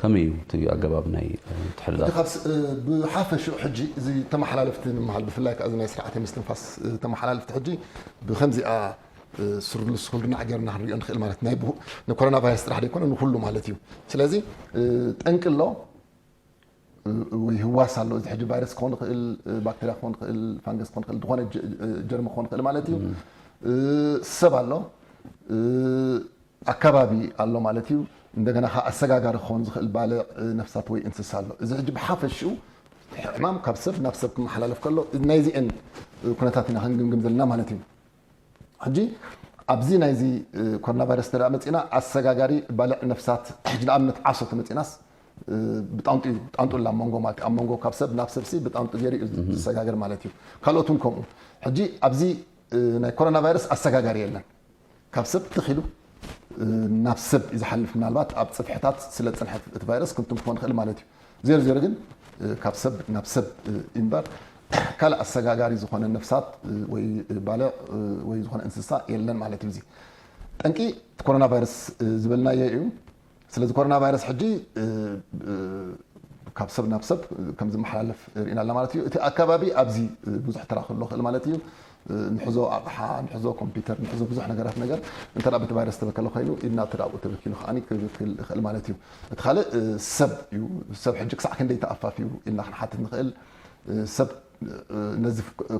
ከመይ እዩ እቲ ኣገባብ ናይ ምትሕልላፍ? እቲ ካብ ስ- እ፣ ብሓፈሽኡ ሕጂ እዚ ተመሓላለፍቲ ንምሃሉ ብፍላይ ከዓ እዚ ናይ ስርዓተ ምስትንፋስ እ፣ ተመሓላለፍቲ ሕጂ ብከምዚኣ እ፣ ስርሉስ ኩልድናዕ ጌርና ክንሪኦ ንኽእል ማለት ናይ ብሁ- ንኮሮና ቫይረስ ጥራሕ ዘይኮነ ንኩሉ ማለት እዩ። ስለዚ እ፣ ጠንቂ ኣሎ እ፣ ወይ ህዋስ ኣሎ። እዚ ሕጂ ቫይረስ ክኾን ይኽእል፣ እ፣ ባክተርያ ክኾን ይኽእል፣ ፋንገስ ክኾን ይኽእል፣ ዝኾነ ጀ- እ፣ ጀርሚ ክኾን ይኽእል ማለት እዩ። እ፣ ሰብ ኣሎ እ፣ ኣከባቢ ኣሎ ማለት እዩ። እንደገና ከዓ ኣሰጋጋሪ ክኸውን ዝኽእል ባልዕ ነፍሳት ወይ እንስሳ ኣሎ። እዚ ሕጂ ብሓፈሽኡ ሕማም ካብ ሰብ ናብ ሰብ ክመሓላለፍ ከሎ ናይዚአን ኩነታት ኢና ክንግምግም ዘለና ማለት እዩ። ሕጂ ኣብዚ ናይዚ ኮሮና ቫይረስ ተዳ መፂና ኣሰጋጋሪ ባልዕ ነፍሳት ሕጂ ንኣብነት ዓሶ ተመፂናስ ብጣንጡ እዩ ጣንጡ ላ መንጎ ማለት ኣብ መንጎ ካብ ሰብ ናብ ሰብሲ ብጣንጡ ገይሩ እዩ ዝሰጋገር ማለት እዩ። ካልኦት እውን ከምኡ። ሕጂ ኣብዚ ናይ ኮሮና ቫይረስ ኣሰጋጋሪ የለን። ካብ ሰብ ትኽ ኢሉ ናብ ሰብ እዩ ዝሓልፍ። ምናልባት ኣብ ፅፍሕታት ስለ ፅንሐት እቲ ቫይረስ ክንቱም ክኾን ይኽእል ማለት እዩ። ዜሮ ዜሮ ግን ካብ ሰብ ናብ ሰብ እምበር ካልእ ኣሰጋጋሪ ዝኾነ ነፍሳት ወይ ባልዕ ወይ ዝኾነ እንስሳ የለን ማለት እዩ። እዚ ጠንቂ ኮሮና ቫይረስ ዝበልናዮ እዩ። ስለዚ ኮሮና ቫይረስ ሕጂ ካብ ሰብ ናብ ሰብ ከም ዝመሓላለፍ ርኢና ኣላ ማለት እዩ። እቲ ኣከባቢ ኣብዚ ብዙሕ ተራ ክህልዎ ክእል ማለት እዩ። ንሕዞ ኣቕሓ ንሕዞ ኮምፒውተር ንሕዞ ብዙሕ ነገራት ነገር እንተ በቲ ቫይረስ ተበከለ ኮይኑ ኢድና እተ ኣብኡ ተበኪሉ ከዓኒ ክብል ይኽእል ማለት እዩ። እቲ ካልእ ሰብ እዩ። ሰብ ሕጂ ክሳዕ ክንደይ ተኣፋፍ እዩ ኢልና ክንሓትት ንኽእል። ሰብ ነዚ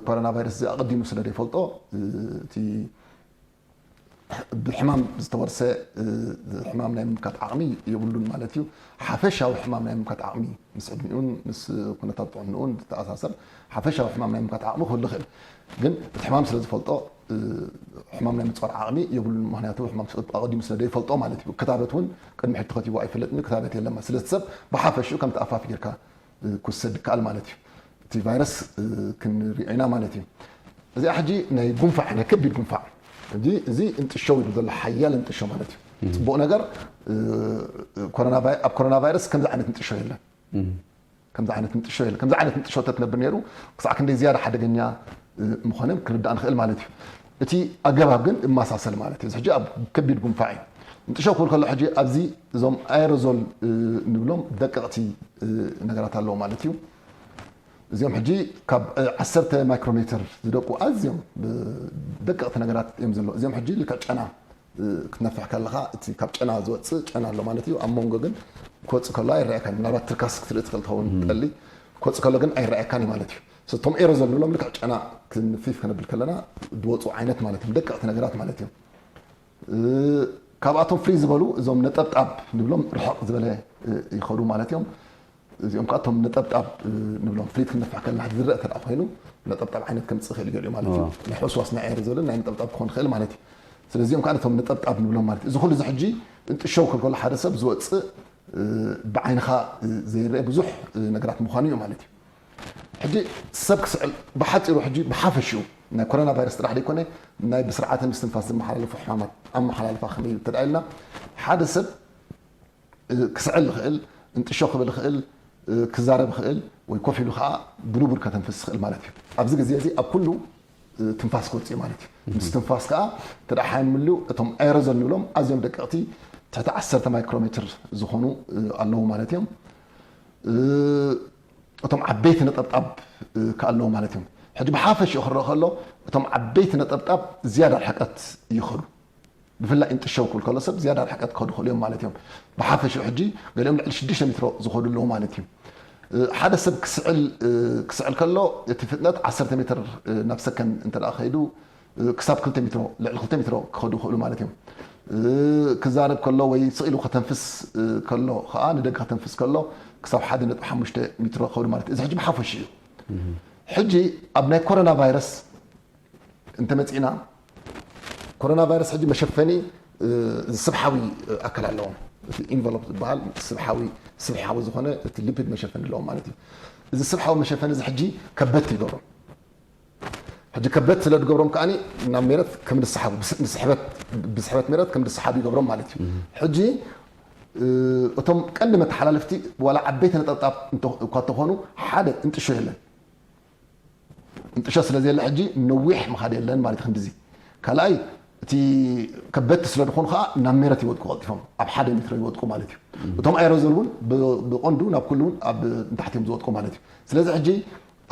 ኮሮና ቫይረስ እዚ ኣቐዲሙ ስለ ዘይፈልጦ እቲ ብሕማም ዝተወርሰ ሕማም ናይ ምምካት ዓቕሚ የብሉን ማለት እዩ። ሓፈሻዊ ሕማም ናይ ምምካት ዓቕሚ ምስ ዕድሚኡን ምስ ኩነታት ጥዕንኡን ዝተኣሳሰር ሓፈሻዊ ሕማም ናይ ምምካት ዓቕሚ ክህሉ ይኽእል። ግን እቲ ሕማም ስለ ዝፈልጦ ሕማም ናይ ምፅዋር ዓቕሚ የብሉን። ምክንያቱ ሕማም ኣቐዲሙ ስለ ዘይፈልጦ ማለት እዩ። ክታበት እውን ቅድሚ ሕጂ ተኸቲቡ ኣይፈልጥን እዩ። ክታበት የለማ። ስለዚ ሰብ ብሓፈሽኡ ከም ተኣፋፊ ጌርካ ክውሰድ ይከኣል ማለት እዩ። እቲ ቫይረስ ክንሪኦ ኢና ማለት እዩ። እዚኣ ሕጂ ናይ ጉንፋዕ ናይ ከቢድ ጉንፋዕ እዚ እንጥሾ ኢሉ ዘሎ ሓያል እንጥሾ ማለት እዩ። ጽቡቕ ነገር፣ እ፣ ኮሮና ቫይ-፣ ኣብ ኮሮና ቫይረስ ከምዚ ዓይነት ምጥሾ የለን። ከምዚ ዓይነት ምጥሾ የለን። ከምዚ ዓይነት ምጥሾ ተትነብር ነይሩ፣ ክሳዕ ክንደይ ዝያዳ ሓደገኛ፣ እ፣ ምኾነ ክንርዳእ ንኽእል ማለት እዩ። እቲ ኣገባብ ግን እመሳሰል ማለት እዩ። እዚ ሕጂ ኣብ ከቢድ ጉንፋዕ እዩ። ምጥሾ ክብል ከሎ ሕጂ ኣብዚ እዞም ኣየሮዞል፣ እ፣ ንብሎም ደቀቕቲ፣ እ፣ ነገራት ኣለዉ ማለት እዩ። እዚኦም ሕጂ ካብ፣ እ፣ ዓሰርተ ማይክሮሜትር ዝደቁ ኣዝዮም፣ እ፣ ደቀቕቲ ነገራት እዮም ዘለዉ። እዚኦም ሕጂ ልክዕ ጨና፣ እ፣ ክትነፍሕ ከለኻ እቲ ካብ ጨና ዝወጽእ ጨና ኣሎ ማለት እዩ። ኣብ መንጎ ግን ክወጽእ ከሎ ኣይረኣየካን። ምናልባት ትርካስ ክትርኢ ትኽእል ትኸውን፣ ጠሊ ክወጽእ ከሎ ግን ኣይረኣየካን እዩ ማለት እዩ። ስለዚ እቶም ኤሮዞል ንብሎም ልክዕ ጨና ክንፊፍ ከነብል ከለና ዝወጹ ዓይነት ማለት እዮም። ደቀቕቲ ነገራት ማለት እዮም። እ፣ ካብኣቶም ፍልይ ዝበሉ እዞም ነጠብጣብ ንብሎም ርሕቕ ዝበለ፣ እ፣ ይኸዱ ማለት እዮም። እዚኦም ከዓ እቶም ነጠብጣብ፣ እ፣ ንብሎም ፍልይት ክንነፍሕ ከለና ዝረአ እንተ ደኣ ኮይኑ ነጠብጣብ ዓይነት ከምጽእ ይኽእል እዩ ገሊኡ ማለት እዩ። ናይ ሕውስዋስ ናይ ኤሮዞልን ናይ ነጠብጣብ ክኾን ይኽእል ማለት እዩ። ስለዚ እዚኦም ከዓ ነቶም ነጠብጣብ ንብሎም ማለት እዩ። እዚ ኩሉ እዚ ሕጂ እንጥሸው ክብል ከሎ ሓደ ሰብ ዝወጽእ፣ እ፣ ብዓይንኻ፣ እ፣ ዘይረአ ብዙሕ፣ እ፣ ነገራት ምዃኑ እዩ ማለት እዩ። ሕጂ ሰብ ክስዕል ብሓጺሩ ሕጂ ብሓፈሽኡ ናይ ኮሮና ቫይረስ ጥራሕ ዘይኮነ ናይ ብስርዓተ ምስትንፋስ ዝመሓላለፉ ሕማማት ኣመሓላልፋ ከመይ እዩ እንተ ደኣ ኢልና ሓደ ሰብ እ፣ ክስዕል ይኽእል፣ እንጥሾ ክብል ይኽእል፣ እ፣ ክዛረብ ይኽእል ወይ ኮፍ ኢሉ ከዓ ብንቡር ከተንፍስ ይኽእል ማለት እዩ። ኣብዚ ግዜ እዚ ኣብ ኩሉ፣ እ፣ ትንፋስ ክወጽእ እዩ ማለት እዩ። ምስ ትንፋስ ከዓ እንተ ደኣ ሓይን ምልኡ እቶም ኣየሮዞል ንብሎም ኣዝዮም ደቀቕቲ ትሕቲ ዓሰርተ ማይክሮሜትር ዝኾኑ፣ እ፣ ኣለዉ ማለት እዮም። እ፣ እቶም ዓበይቲ ነጠብጣብ፣ እ፣ ከኣ ኣለዉ ማለት እዮም። ሕጂ ብሓፈሽኡ ክረአ ከሎ እቶም ዓበይቲ ነጠብጣብ ዝያዳ ርሕቀት ይኸዱ። ብፍላይ እንጥሸው ክብል ከሎ ሰብ ዝያዳ ርሕቀት ክኸዱ ይኽእሉ እዮም ማለት እዮም። ብሓፈሽኡ ሕጂ ገሊኦም ልዕሊ ሽዱሽተ ሜትሮ ዝኸዱ ኣለዉ ማለት እዩ። እ፣ ሓደ ሰብ ክስዕል፣ እ፣ ክስዕል ከሎ እቲ ፍጥነት ዓሰርተ ሜትር፣ እ፣ ናብ ሰከንድ እንተ ደኣ ከይዱ፣ እ፣ ክሳብ ክልተ ሜትሮ፣ ልዕሊ ክልተ ሜትሮ ክኸዱ ይኽእሉ ማለት እዮም። እ፣ ክዛረብ ከሎ ወይ ስቕ ኢሉ ከተንፍስ፣ እ፣ ከሎ ኸኣ ንደገ ከተንፍስ ከሎ ክሳብ ሓደ ነጥቢ ሓሙሽተ ሜትሮ ክኸዱ ማለት እዩ። እዚ ሕጂ ብሓፈሽኡ እዩ። ሕጂ ኣብ ናይ ኮሮና ቫይረስ እንተመጺእና፣ ኮሮና ቫይረስ ሕጂ መሸፈኒ፣ እ፣ ስብሓዊ፣ እ፣ ኣካል ኣለዎም። እቲ ኢንቨሎፕ ዝበሃል ስብሓዊ፣ ስብሓዊ ዝኾነ እቲ ሊፒድ መሸፈኒ ኣለዎም ማለት እዩ። እዚ ስብሓዊ መሸፈኒ እዚ ሕጂ ከበድቲ ይገብሮም። ሕጂ ከበድቲ ስለ ዝገብሮም ከኣኒ ናብ ሜረት ከም ዝሰሓቡ፣ ብስ-፣ ብስሕበት፣ ብስሕበት ሜረት ከም ዝሰሓቡ ይገብሮም ማለት እዩ። ሕጂ፣ እ፣ እቶም ቀንዲ መተሓላለፍቲ ዋላ ዓበይቲ ነጠብጣብ እንተ-፣ እኳ እንተኾኑ ሓደ እንጥሾ የለን። እንጥሾ ስለ ዘየለ ሕጂ ነዊሕ ምኻድ የለን ማለት ክንድዚ። ካልኣይ እቲ ከበድቲ ስለ ዝኾኑ ከዓ ናብ ሜረት ይወድቁ ቀልጢፎም፣ ኣብ ሓደ ሜትሮ ይወድቁ ማለት እዩ። እቶም ኣየሮዞል እውን ብ-፣ ብቐንዱ ናብ ኩሉ እውን ኣብ ንታሕቲ እዮም ዝወድቁ ማለት እዩ። ስለዚ ሕጂ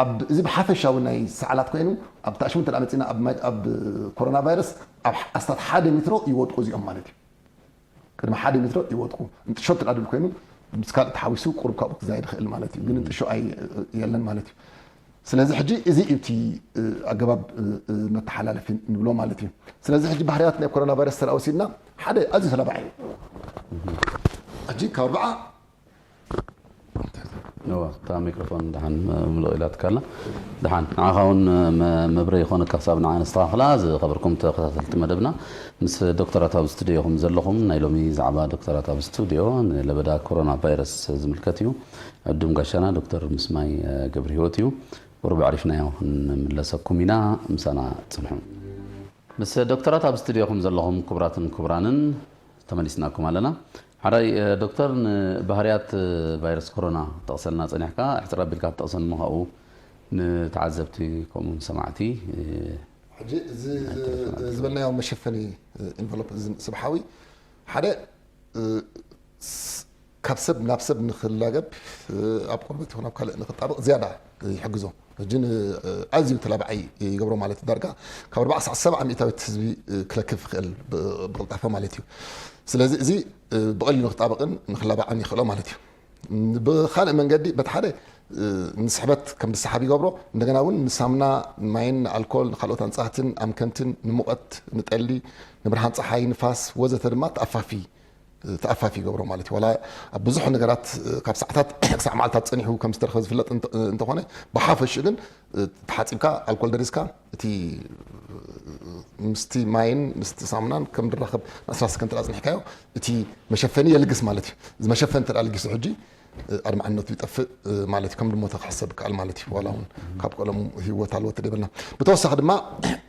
ኣብ እዚ ብሓፈሻዊ ናይ ሰዓላት ኮይኑ ኣብ ታሽሙ እንተ ደኣ መፂና ኣብ ማይ-፣ ኣብ ኮሮና ቫይረስ ኣብ ኣስታት ሓደ ሜትሮ ይወድቁ እዚኦም ማለት እዩ። ቅድሚ ሓደ ሜትሮ ይወድቁ። እንጥሾ እንተ ደኣ ድብል ኮይኑ ምስ ካልእ ተሓዊሱ ቁሩብ ካብኡ ክዛየድ ይኽእል ማለት እዩ። ግን እንጥሾ ኣይ-፣ የለን ማለት እዩ። ስለዚ ሕጂ እዚ እዩ እቲ፣ እ፣ ኣገባብ፣ እ፣ እ፣ መተሓላለፊ ንብሎ ማለት እዩ። ስለዚ ሕጂ ባህርያት ናይ ኮሮና ቫይረስ ተራ ወሲድና ሓደ ኣዝዩ ተላባዒ እዩ። ሕጂ ካብ ኣርብዓ እዋ፣ እታ ሚክሮፎን ደሓን ምልቕ ኢላትካ ኣላ። ደሓን፣ ንዓኻ እውን መ-፣ መብርሂ ይኾነካ ክሳብ ንዓ ነስተኻኽላ። ዝኸበርኩም ተኸታተልቲ መደብና፣ ምስ ዶክተራት ኣብ ስቱድዮ ኢኹም ዘለኹም። ናይ ሎሚ ዛዕባ ዶክተራት ኣብ ስቱድዮ ንለበዳ ኮሮና ቫይረስ ዝምልከት እዩ። ዕዱም ጋሻና ዶክተር ምስማይ ገብረ ህይወት እዩ። ቁሩብ ኣዕሪፍናዮ ክንምለሰኩም ኢና። ምሳና ጽንሑ። ምስ ዶክተራት ኣብ ስቱድዮ ኢኹም ዘለኹም ክቡራትን ክቡራንን፣ ተመሊስናኩም ኣለና። ሓራይ፣ እ፣ ዶክተር፣ ንባህርያት፣ እ፣ ቫይረስ ኮሮና ጠቕሰልና ጸኒሕካ፣ ሕጽር ኣቢልካ ትጠቕሰን ምዃኡ ንተዓዘብቲ ከምኡ ንሰማዕቲ፣ እ፣ ሕጂ እዚ፣ እዚ ዝበልናዮ መሸፈኒ፣ እ፣ ኢንቨሎፕ እዚ ስብሓዊ ሓደ፣ እ፣ ስ-፣ ካብ ሰብ ናብ ሰብ ንኽላገብ፣ እ፣ ኣብ ቆርበት ይኹን ኣብ ካልእ ንኽጣበቕ ዝያዳ ይሕግዞ። ሕጂ ን-፣ እ፣ ኣዝዩ ተላባዓይ ይገብሮ ማለት እዩ። ዳርጋ ካብ ኣርባዓ ክሳዕ ሰብዓ ሚእታዊት ህዝቢ፣ እ፣ ክለክፍ ይኽእል ብ-፣ ብቕልጣፈ ማለት እዩ። ስለዚ እዚ፣ እ፣ ብቐሊሉ ንኽጣበቕን ንኽላባዕን የኽእሎ ማለት እዩ። ብኻልእ መንገዲ በቲ ሓደ፣ እ፣ ንስሕበት ከም ዝሰሓብ ይገብሮ። እንደገና እውን ንሳሙና፣ ማይን፣ ንኣልኮል፣ ንኻልኦት ኣንጻህትን ኣምከንትን፣ ንሙቐት፣ ንጠሊ፣ ንብርሃን ጸሓይ፣ ንፋስ ወዘተ ድማ ተኣፋፊ፣ ተኣፋፊ ይገብሮ ማለት እዩ። ዋላ ኣብ ብዙሕ ነገራት፣ እ፣ ካብ ሰዓታት ክሳዕ መዓልታት ጸኒሑ ከም ዝተረኸበ ዝፍለጥ እንተ-፣ እንተኾነ፣ ብሓፈሽኡ ግን፣ እ፣ ተሓጺብካ፣ ኣልኮል ደሪዝካ፣ እቲ፣ እ፣ ምስቲ ማይን ምስቲ ሳሙናን ከም ዝራኸብ ንዓሰርተ ሰከንድ እንተ ደኣ ኣጽኒሕካዮ፣ እቲ መሸፈኒ የልግስ ማለት እዩ። እዚ መሸፈኒ እንተ ደኣ ለጊሱ ሕጂ፣ እ፣ ኣድማዕነቱ ይጠፍእ፣ እ፣ ማለት እዩ። ከም ዝሞተ ክሕሰብ ይከኣል ማለት እዩ። ዋላ እውን ካብ ቀለሙ ህይወት ኣለዎ ተደይበልና። ብተወሳኺ ድማ፣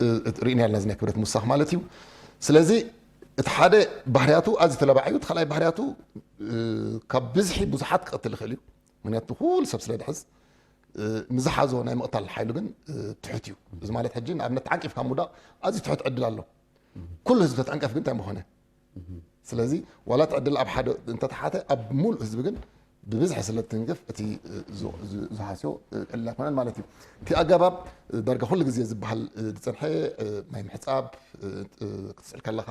እ፣ ርኢና ያልና እዚ ናይ ክብደት ምውሳኽ ማለት እዩ። ስለዚ እቲ ሓደ ባህርያቱ ኣዝዩ ተላባዒ እዩ። እቲ ካልኣይ ባህርያቱ ካብ ብዝሒ ብዙሓት ክቐትል ይኽእል እዩ። ምክንያቱ ኩሉ ሰብ ስለ ድሕዝ፣ ንዝሓዞ ናይ ምቕታል ሓይሉ ግን ትሑት እዩ። እዚ ማለት ሕጂ ንኣብነት ተዓንቂፍካ ምውዳቕ ኣዝዩ ትሑት ዕድል ኣሎ። ኩሉ ህዝቢ ተተዓንቀፍ ግን እንታይ ምኾነ? ስለዚ ዋላ እቲ ዕድል ኣብ ሓደ እንተተሓተ፣ ኣብ ሙሉእ ህዝቢ ግን ብብዝሒ ስለ ትንክፍ እቲ ዝሃስዮ ቀሊል ኣይኮነን ማለት እዩ። እቲ ኣገባብ ዳርጋ ኩሉ ግዜ ዝበሃል ዝፀንሐ፣ ማይ ምሕፃብ፣ ክትስዕል ከለኻ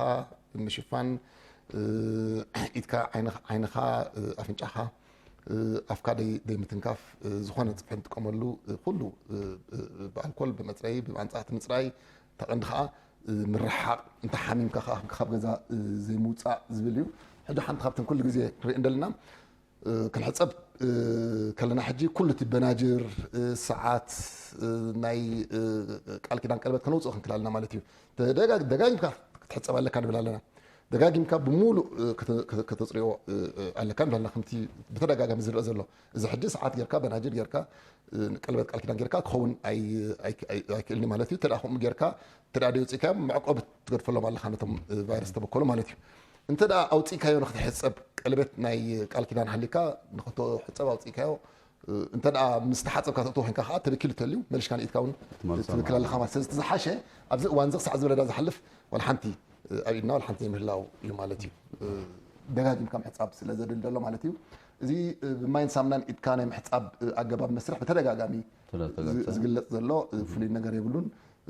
ምሽፋን፣ ኢድካ ዓይንኻ ኣፍንጫኻ ኣፍካ ደይ ምትንካፍ፣ ዝኾነ ፅፍሒ ንጥቀመሉ ኩሉ ብኣልኮል ብመፅረይ ብማንፃት ምፅራይ፣ ተቐንዲ ከዓ ምርሓቕ፣ እንተ ሓሚምካ ከዓ ካብ ገዛ ዘይምውፃእ ዝብል እዩ። ሕጂ ሓንቲ ካብተን ኩሉ ግዜ ንሪኦ እንደለና ክንሕፀብ ከለና ሕጂ ኩሉ እቲ በናጅር፣ ሰዓት፣ ናይ ቃል ኪዳን ቀለበት ከነውፅእ ክንክል ኣለና ማለት እዩ። ደጋጊምካ ክትሕፀብ ኣለካ ንብል ኣለና። ደጋጊምካ ብሙሉእ ከተፅሪኦ ኣለካ ንብል ኣለና። ከምቲ ብተደጋጋሚ ዝረአ ዘሎ እዚ ሕጂ ሰዓት ጌርካ በናጅር ጌርካ ቀለበት ቃል ኪዳን ጌርካ ክኸውን ኣይክእልን ማለት እዩ። ተደኣ ከምኡ ጌርካ ተደኣ ደይውፅእካዮም መዕቆቢ ትገድፈሎም ኣለካ ነቶም ቫይረስ ተበከሉ ማለት እዩ። እንተ ደኣ ኣውፅእካዮ ንክትሕፀብ ቀለበት ናይ ቃል ኪዳን ሃሊካ ንክትሕፀብ ኣውፅእካዮ እንተ ደኣ ምስ ተሓፀብካ ተእትዎ ኮይንካ ከዓ ተበኪሉ ተልዩ መሊሽካ ንኢድካ እውን ትበክል ኣለካ ማለት። ስለዚ ዝሓሸ ኣብዚ እዋን እዚ ክሳዕ ዝበለዳ ዝሓልፍ ዋላ ሓንቲ ኣብ ኢድና ዋላ ሓንቲ ዘይምህላው እዩ ማለት እዩ። ደጋጊምካ ምሕፃብ ስለ ዘድል ዘሎ ማለት እዩ። እዚ ብማይን ሳምናን ኢድካ ናይ ምሕፃብ ኣገባብ መስርሕ ብተደጋጋሚ ዝግለፅ ዘሎ ፍሉይ ነገር የብሉን።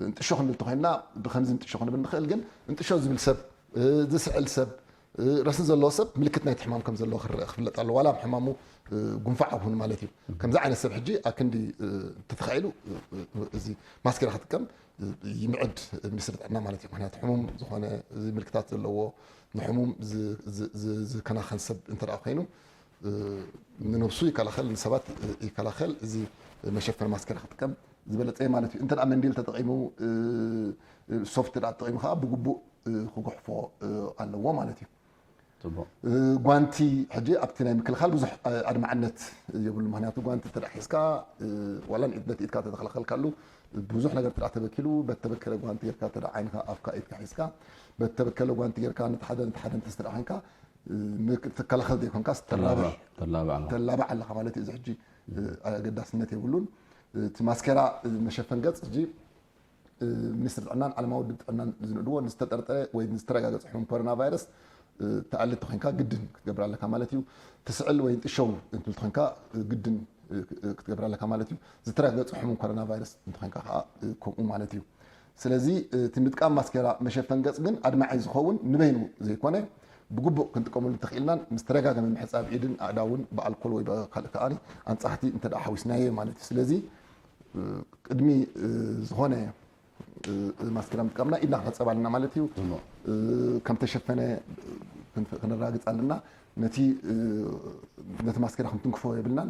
እንጥሾ ክንብል ተኮይንና ብከምዚ እንጥሾ ክንብል ንክእል፣ ግን እንጥሾ ዝብል ሰብ፣ ዝስዕል ሰብ፣ ረስኒ ዘለዎ ሰብ ምልክት ናይቲ ሕማም ከም ዘለዎ ክፍለጥ ኣለዎ። ዋላ ሕማሙ ጉንፋዕ ይኹን ማለት እዩ። ከምዚ ዓይነት ሰብ ሕጂ ኣክንዲ እንተተኻኢሉ እዚ ማስኬራ ክጥቀም ይምዕድ ሚኒስትሪ ጥዕና ማለት እዩ። ምክንያቱ ሕሙም ዝኾነ እዚ ምልክታት ዘለዎ ንሕሙም ዝከናኸን ሰብ እንተ ኮይኑ ንነብሱ ይከላኸል፣ ንሰባት ይከላኸል። እዚ መሸፈኒ ማስኬራ ክጥቀም ዝበለፀ ማለት እዩ። እንተ መንዲል ተጠቂሙ ሶፍት ዳ ተጠቂሙ ከዓ ብግቡእ ክጉሕፎ ኣለዎ ማለት እዩ። ጓንቲ ሕጂ ኣብቲ ናይ ምክልኻል ብዙሕ ኣድማዕነት የብሉ። ምክንያቱ ጓንቲ እንተ ሒዝካ ዋላ ንኢድ በቲ ኢድካ ተተኸላኸልካሉ ብዙሕ ነገር እንተ ተበኪሉ በተበከለ ጓንቲ ጌርካ እንተ ዓይንካ ኣፍካ ኢድካ ሒዝካ በተበከለ ጓንቲ ጌርካ ነቲ ሓደ ነቲ ሓደ እንተስ ኮይንካ ትከላኸል ዘይኮንካ ተላባዕ ኣለካ ማለት እዩ። እዚ ሕጂ ኣገዳስነት የብሉን። እቲ ማስኬራ መሸፈን ገፅ ሕጂ ሚኒስትሪ ጥዕናን ዓለማዊ ውድብ ጥዕናን ዝንእድዎ ንዝተጠርጠረ ወይ ንዝተረጋገፀ ሕሙም ኮሮና ቫይረስ ተኣሊ እንተኮይንካ ግድን ክትገብር ኣለካ ማለት እዩ። ትስዕል ወይ ንጥሸው እንትብል ተኮይንካ ግድን ክትገብር ኣለካ ማለት እዩ። ዝተረጋገፀ ሕሙም ኮሮና ቫይረስ እንተኮይንካ ከዓ ከምኡ ማለት እዩ። ስለዚ እቲ ምጥቃም ማስኬራ መሸፈን ገፅ ግን ኣድማዒ ዝኸውን ንበይኑ ዘይኮነ ብግቡእ ክንጥቀመሉ ተኽኢልናን ምስ ተደጋጋሚ ምሕፃብ ኢድን ኣእዳውን ብኣልኮል ወይ ብካልእ ከኣ ኣንፃሕቲ እንተ ሓዊስናዮ ማለት እዩ። ስለዚ ቅድሚ ዝኾነ ማስኬራ ምጥቃምና ኢድና ክንሕፀብ ኣለና ማለት እዩ። ከም ተሸፈነ ክነረጋግፅ ኣለና። ነቲ ነቲ ማስኬራ ክንትንክፎ የብልናን።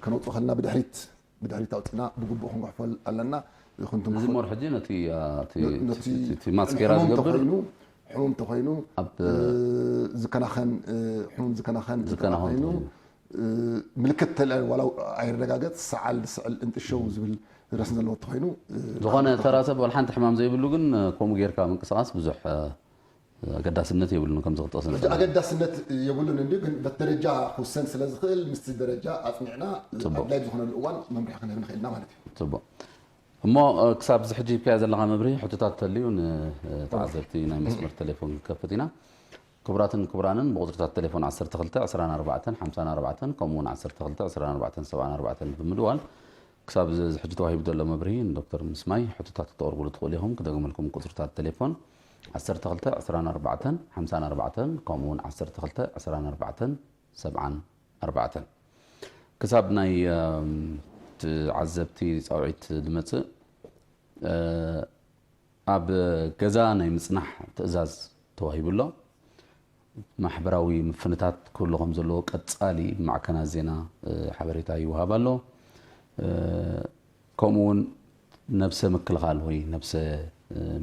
ከነውፅኦ ከለና ብድሕሪት ብድሕሪት ኣውፅና ብግቡእ ክንጉሕፎ ኣለና። እዚ እሞ ሕጂ ነቲ እቲ ማስኬራ ዝገብር ሕሙም ተኮይኑ ዝከናኸን ሕሙም ዝከናኸን ኮይኑ ምልክት ተለ ዋላ ኣይረጋገፅ ሰዓል ስዕል እንጥሸው ዝብል ረስኒ ዘለዎ ተኮይኑ ዝኾነ ተራ ሰብ ዋላ ሓንቲ ሕማም ዘይብሉ ግን ከምኡ ጌርካ ምንቅስቃስ ብዙሕ ኣገዳስነት የብሉን። ከምዚ ክጠቅስ ሕጂ ኣገዳስነት የብሉን እንዲ ግን በቲ ደረጃ ክውሰን ስለ ዝኽእል ምስቲ ደረጃ ኣፅኒዕና ኣድላይ ዝኾነሉ እዋን መምርሒ ክንህብ ንኽእል ኢና ማለት እዩ። ፅቡቅ። እሞ ክሳብ እዚ ሕጂ ሂብካዮ ዘለካ መብርሂ ሕቶታት ተልዩ ንተዓዘብቲ ናይ መስመር ቴሌፎን ክንከፍት ኢና። ክቡራትን ክቡራንን ብቁፅርታት ቴሌፎን ዓሰርተ ክልተ ዕስራን ኣርባዕተን ሓምሳን ኣርባዕተን ከምኡ እውን ዓሰርተ ክልተ ዕስራን ኣርባዕተን ሰብዓን ኣርባዕተን ብምድዋል ክሳብ እዚ ሕጂ ተዋሂቡ ዘሎ መብርሂ ንዶክተር ምስማይ ሕቶታት ክተቕርቡሉ ትኽእሉ ኢኹም። ክደግመልኩም ቁፅርታት ቴሌፎን ዓሰርተ ክልተ ዕስራን ኣርባዕተን ሓምሳን ኣርባዕተን ከምኡ እውን ዓሰርተ ክልተ ዕስራን ኣርባዕተን ሰብዓን ኣርባዕተን። ክሳብ ናይ ተዓዘብቲ ፃውዒት ዝመፅእ ኣብ ገዛ ናይ ምፅናሕ ትእዛዝ ተዋሂቡ ኣሎ። ማሕበራዊ ምፍንታት ክህሉ ከም ዘለዎ ቀፃሊ ብማዕከናት ዜና ሓበሬታ ይወሃብ ኣሎ። ከምኡ እውን ነብሰ ምክልኻል ወይ ነብሰ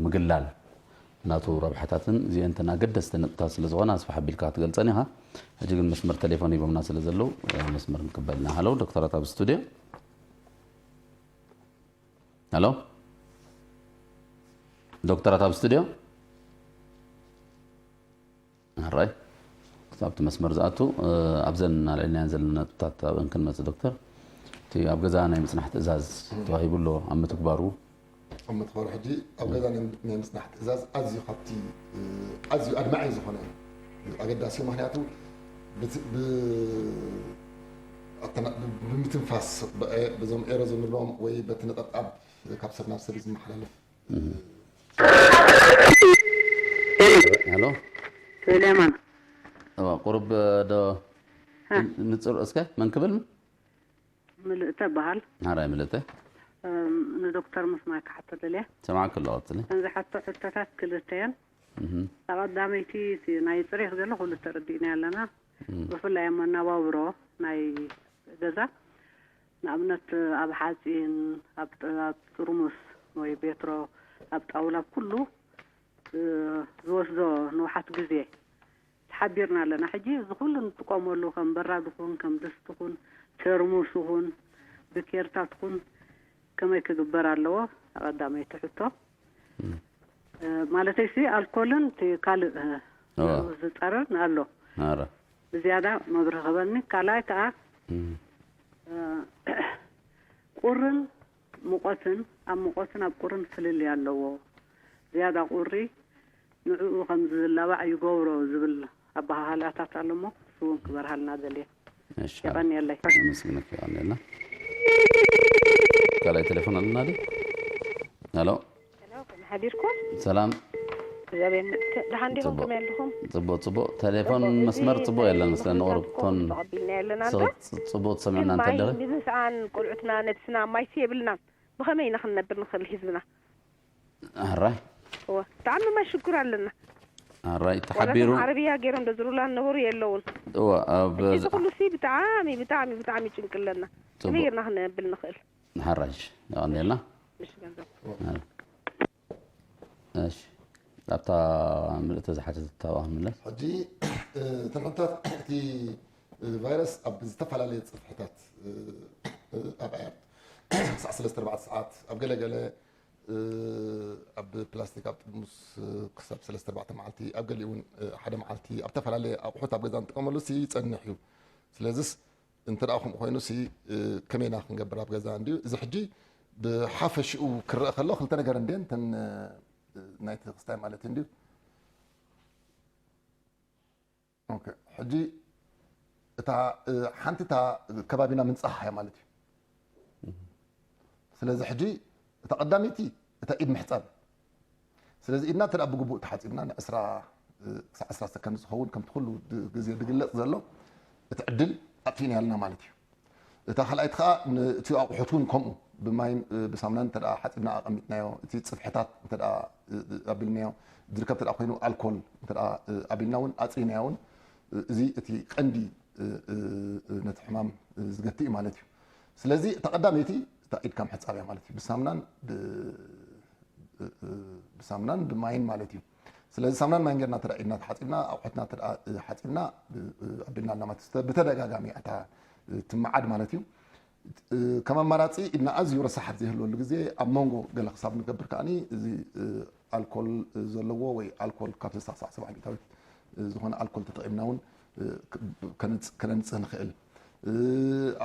ምግላል ናቱ ረብሓታትን እዚአን ተን ኣገደስቲ ነጥብታት ስለ ዝኾነ ኣስፍሕ ኣቢልካ ክትገልፀን ኢኻ። ሕጂ ግን መስመር ቴሌፎን ሂቦምና ስለ ዘለዉ መስመር ንቅበልና። ሃሎ ዶክተራት ኣብ ስቱድዮ። ሃሎ ዶክተራት ኣብ ስቱድዮ። ሕራይ ክሳብቲ መስመር ዝኣቱ ኣብዘን ኣልዕልናየን ዘለና ነጥብታት ኣብአን ክንመፅእ ዶክተር፣ እቲ ኣብ ገዛ ናይ ምፅናሕ ትእዛዝ ተዋሂቡ ኣሎ ኣብ ምትግባሩ። ኣብ ምትግባሩ ሕጂ ኣብ ገዛ ናይ ምፅናሕ ትእዛዝ ኣዝዩ ካብቲ ኣዝዩ ኣድማዒ ዝኾነ ኣገዳሲ እዩ። ምክንያቱ ብምትንፋስ በዞም ኤሮ ዝምሎም ወይ በቲ ነጠብጣብ ካብ ሰብ ናብ ሰብ ዝመሓላለፍ ሄሎ ሱሌማን ቁሩብ ዶ ንፅር እስከ መን ክብል? ምልእተ በሃል። ሓራይ ምልእተ። ንዶክተር ምስማይ ክሓቶ ደልየ። ሰማዕኪ ኣለኹ፣ ቀፅሊ። እተን ዝሓቶ ሕቶታት ክልተ እየን። እታ ቀዳመይቲ እቲ ናይ ፅሬት ዘሎ ኩሉ ተረዲእና ኣለና። ብፍላይ ኣብ መነባብሮ ናይ ገዛ ንኣብነት ኣብ ሓፂን፣ ኣብ ጥርሙስ ወይ ቤትሮ፣ ኣብ ጣውላ፣ ኣብ ኩሉ ዝወስዶ ንውሓት ግዜ ተሓቢርና ኣለና። ሕጂ እዚ ኩሉ ንጥቀመሉ ከም በራድ ኹን ከም ድስቲ ኹን ቴርሙስ ኹን ብኬርታት ኹን ከመይ ክግበር ኣለዎ? ቀዳመይቲ ሕቶ ማለተይ ሲ ኣልኮልን እቲ ካልእ ዝፀረርን ኣሎ። ብዝያዳ መብርሂ ክበኒ። ካልኣይ ከዓ ቁርን ሙቐትን ኣብ ሙቐትን ኣብ ቁርን ፍልልይ ኣለዎ። ዝያዳ ቁሪ ንዕኡ ከም ዝላባዕ ይገብሮ ዝብል ኣበሃህላታት ኣሎ እሞ ንሱ እውን ክበርሃልና ደልየ። እሺ፣ የቐንየለይ። ኣመስግነኪ፣ የቐንየልና። ካልኣይ ቴሌፎን ኣለና ድዩ? ሄሎ፣ ሄሎ፣ ከመይ ሓዲርኩም? ሰላም። እግዚኣብሔር ይመስገን። ደሓን ዲኹም? ጽቡቕ። ከመይ ኣለኹም? ጽቡቕ፣ ጽቡቕ። ቴሌፎን መስመር ጽቡቕ የለን መስለኒ፣ ቁሩብ ቶን ተቐቢልና ኣለና እምበር ጽቡቕ ትሰምዕና ማይ እንተደኺ? ንብስኣን ቆልዑትና ነብስና ማይሲ የብልናን። ብኸመይ ኢና ክንነብር ንኽእል ህዝብና? ሕራይ እወ፣ ብጣዕሚ ማይ ሽጉር ኣለና። ሕራይ ዋላ ተሓቢሩ እቶም ዓረብያ ገይሮም ደዝሩላ ነበሩ የለውን። እወ ኣብ እዚ ኩሉ ሲ ብጣዕሚ ብጣዕሚ ብጣዕሚ ጭንቂ ኣለና። ከመይ ጽቡቕ። ጌርና ክነብል ንኽእል? ሕራይ እሺ፣ የቐንየልና። እሺ ገንዘብ። እሺ፣ ኣብታ ምልእተ ዝሓተተታ ኣብኣ ክንምለስ። ሕጂ እተን ሕቶታት እቲ ቫይረስ ኣብ ዝተፈላለየ ጽፍሕታት ኣብ ኣያት ክሳዕ ሰለስተ ኣርባዕተ ሰዓት ኣብ ገለ ገለ ኣብ ፕላስቲክ ኣብ ጥርሙስ ክሳብ ሰለስተ ኣርባዕተ መዓልቲ ኣብ ገሊኡ እውን ሓደ መዓልቲ ኣብ ዝተፈላለየ ኣቑሑት ኣብ ገዛ ንጥቀመሉ ሲ ይጸንሕ እዩ። ስለዚስ እንተ ደኣ ከምኡ ኮይኑ ሲ ከመይና ክንገብር ኣብ ገዛ እንድዩ እዚ ሕጂ ብሓፈሽኡ ክረአ ከሎ ክልተ ነገር እንድየን እተን ናይቲ ክስታይ ማለት እንድዩ። ኦኬ፣ ሕጂ እታ ሓንቲ እታ ከባቢና ምንጻህ እያ ማለት እዩ። ስለዚ ሕጂ እታ ቀዳመይቲ እታ ኢድ ምሕጻብ። ስለዚ ኢድና እንተ ብግቡእ ተሓጺብና ንዕስራ ክሳዕ ዕስራ ሰከንድ ዝኸውን ከምቲ ኩሉ ግዜ ዝግለጽ ዘሎ እቲ ዕድል ኣጥፊእና ኣለና ማለት እዩ። እታ ካልኣይቲ ከዓ እቲ ኣቑሑት እውን ከምኡ ብማይን ብሳሙናን እንተ ሓፂብና ኣቐሚጥናዮ እቲ ፅፍሕታት እንተ ኣቢልናዮ ዝርከብ እንተ ኮይኑ ኣልኮል እንተ ኣቢልና እውን ኣፅሪናዮ እውን እዚ እቲ ቀንዲ ነቲ ሕማም ዝገትእ እዩ ማለት እዩ። ስለዚ እታ ቀዳመይቲ እታ ኢድካ ምሕፃብ እያ ማለት እዩ ብሳሙናን ብሳሙናን ብማይን ማለት እዩ። ስለዚ ሳሙናን ማይን ጌርና እንተ ኢድና ተሓፂብና ኣቑሑትና እንተ ሓፂብና ኣቢልና ኣለና ማለት እዩ። ብተደጋጋሚ ኣታ ትመዓድ ማለት እዩ። ከም ኣማራፂ ኢድና ኣዝዩ ረሳሓት ዘይህልወሉ ግዜ ኣብ መንጎ ገለ ክሳብ ንገብር ከዓኒ እዚ ኣልኮል ዘለዎ ወይ ኣልኮል ካብ ስልሳ ክሳዕ ሰብዓ ሚእታዊት ዝኾነ ኣልኮል ተጠቒምና እውን ከነንፅህ ንኽእል።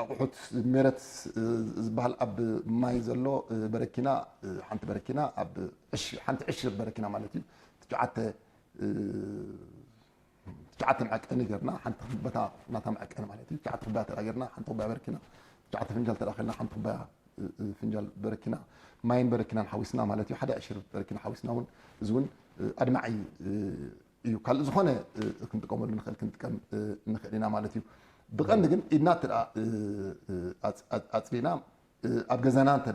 ኣቑሑት ሜረት ዝበሃል ኣብ ማይ ዘሎ በረኪና ሓንቲ በረኪና ኣብ ሓንቲ ዕሽር በረኪና ማለት እዩ ትሽዓተ ትሽዓተ መዐቀኒ ጌርና ሓንቲ በታ ናታ መዐቀኒ ማለት እዩ ትሽዓተ ኩባያ ተዳ ጌርና ሓንቲ ኩባያ በረኪና ትሽዓተ ፍንጃል ተዳ ኬልና ሓንቲ ኩባያ ፍንጃል በረኪና ማይን በረኪናን ሓዊስና ማለት እዩ ሓደ ዕሽር በረኪና ሓዊስና እውን እዚ እውን ኣድማዒ እዩ ካልእ ዝኾነ ክንጥቀመሉ ንኽእል ክንጥቀም ንኽእል ኢና ማለት እዩ ብቐንዲ ግን ኢድና እተ ኣፅሪና ኣብ ገዛና እንተ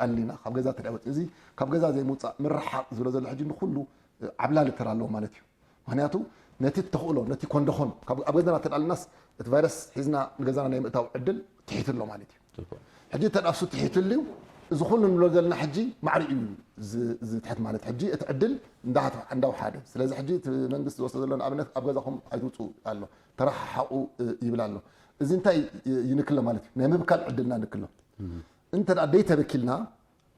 ኣሊና ካብ ገዛ እንተ ወፂ እዚ ካብ ገዛ ዘይምውፃእ ምርሓቕ ዝብሎ ዘሎ ሕጂ ንኩሉ ዓብላሊ ተራ ኣለዎ ማለት እዩ ምክንያቱ ነቲ ተኽእሎ ነቲ ኮንደኾን ኣብ ገዛና እንተ ኣልናስ እቲ ቫይረስ ሒዝና ንገዛና ናይ ምእታው ዕድል ትሒቱ ኣሎ ማለት እዩ ሕጂ እንተ እሱ ትሒቱ ኣልዩ እዚ ኩሉ ንብሎ ዘለና ሕጂ ማዕሪ እዩ ዝትሕት ማለት ሕጂ እቲ ዕድል እንዳውሓደ ስለዚ ሕጂ እቲ መንግስቲ ዝወስዶ ዘሎ ንኣብነት ኣብ ገዛኹም ኣይትውፅኡ ኣሎ ተረሓሓቑ ይብል ኣሎ እዚ እንታይ ይንክሎ ማለት እዩ ናይ ምብካል ዕድልና ንክሎ እንተ ደኣ ደይተበኪልና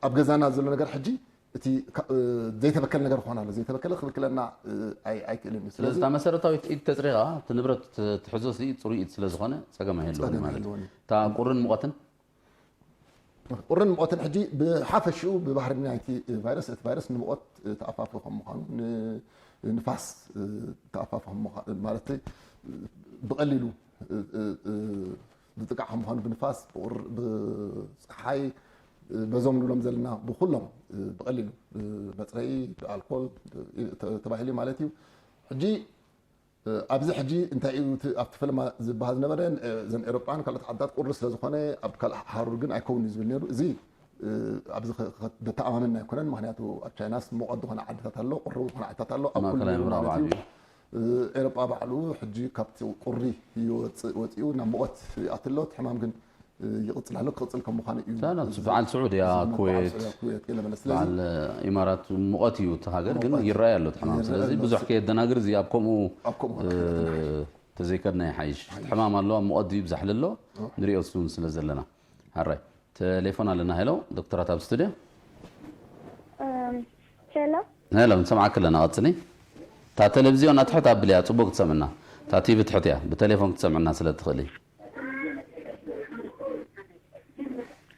ኣብ ገዛና ዘሎ ነገር ሕጂ እቲ ካ- እ፣ ዘይተበከለ ነገር ክኾን ኣሎ። ዘይተበከለ ክብክለና እ፣ ኣይ- ኣይክእልን እዩ። ስለዚ ስለዚ እታ መሰረታዊት ኢድ ተፅሪኻ እቲ ንብረት ት- ትሕዞ ሲ ፅሩይ ኢድ ስለ ዝኾነ ፀገም ኣይህልዎን እዩ ጸገም ማለት እዩ። ኣይህልዎን እዩ። እታ ቁርን ሙቐትን ቁርን ሙቐትን ሕጂ ብሓፈሽኡ ብባህሪ ናይቲ ቫይረስ፣ እቲ ቫይረስ ንሙቐት ተኣፋፊ ከም ምዃኑ፣ ን- ንፋስ ተኣፋፊ ከም ምዃኑ፣ ማለት ብቐሊሉ ዝጥቃዕ ከም ምዃኑ፣ ብንፋስ፣ ብቑር- ብፀሓይ፣ በዞም ንብሎም ዘለና ብኩሎም ብቐሊሉ ብመፅረዪ፣ ብኣልኮል ተባሂሉ ማለት እዩ። ሕጂ ኣብዚ ሕጂ እንታይ እዩ እቲ ኣብቲ ፈለማ ዝበሃል ዝነበረ፣ እዘን ኤሮጳን ካልኦት ዓድታት ቁሪ ስለ ዝኾነ ኣብ ካልእ ሃሩር ግን ኣይከውን እዩ ዝብል ነይሩ። እዚ ኣብዚ ዘተኣማምን ኣይኮነን። ምክንያቱ ኣብ ቻይናስ ሙቐት ዝኾነ ዓድታት ኣሎ፣ ቁሩብ ዝኾነ ዓድታት ኣሎ፣ ኣብ ኩሉ ማእከላይ ምዕራብ ማለት እዩ። ዓዲ። ኤሮጳ ባዕሉ ሕጂ ካብቲ ቁሪ ይወፅእ ወፂኡ ናብ ሙቐት ይኣትሎ። እቲ ሕማም ግን ይቕፅል ኣሎ፣ ክቕፅል ከም ምዃኑ እዩ። ላ፣ ላ፣ በዓል ስዑድያ፣ እዚ ኩዌት፣ በዓል ስዑድያ፣ ኩዌት ገለ መለ። ስለዚ በዓል ኢማራት ሙቐት እዩ እቲ ሃገር፣ ግን ሙቐት ይረኣይ ኣሎ እቲ ሕማም። ይረኣይ ስለዚ ኣሎ። ብዙሕ ከየደናግር እዚ ኣብ ከምኡ ኣብ ከምኡ እ፣ ክፍለጥ ተዘይከድና ይሓይሽ። ይሓይሽ። እቲ ሕማም ኣሎ፣ ኣብ ሙቐት ይብዛሕ ኣሎ፣ ንሪኦ እሱን ስለ ዘለና። ሃራይ ቴሌፎን ኣለና። ሄሎ ዶክተራት ኣብ ስቱድዮ። እም፣ ሄሎ። ሄሎ፣ ንሰምዓክ ኣለና፣ ቀጽሊ። እታ ቴሌቪዝዮን ኣትሕት ኣብልያ፣ ጽቡቕ ክትሰምዕና። እታ ቲቪ ትሕት እያ፣ ብቴሌፎን ክትሰምዕና ስለ ትኽእሊ።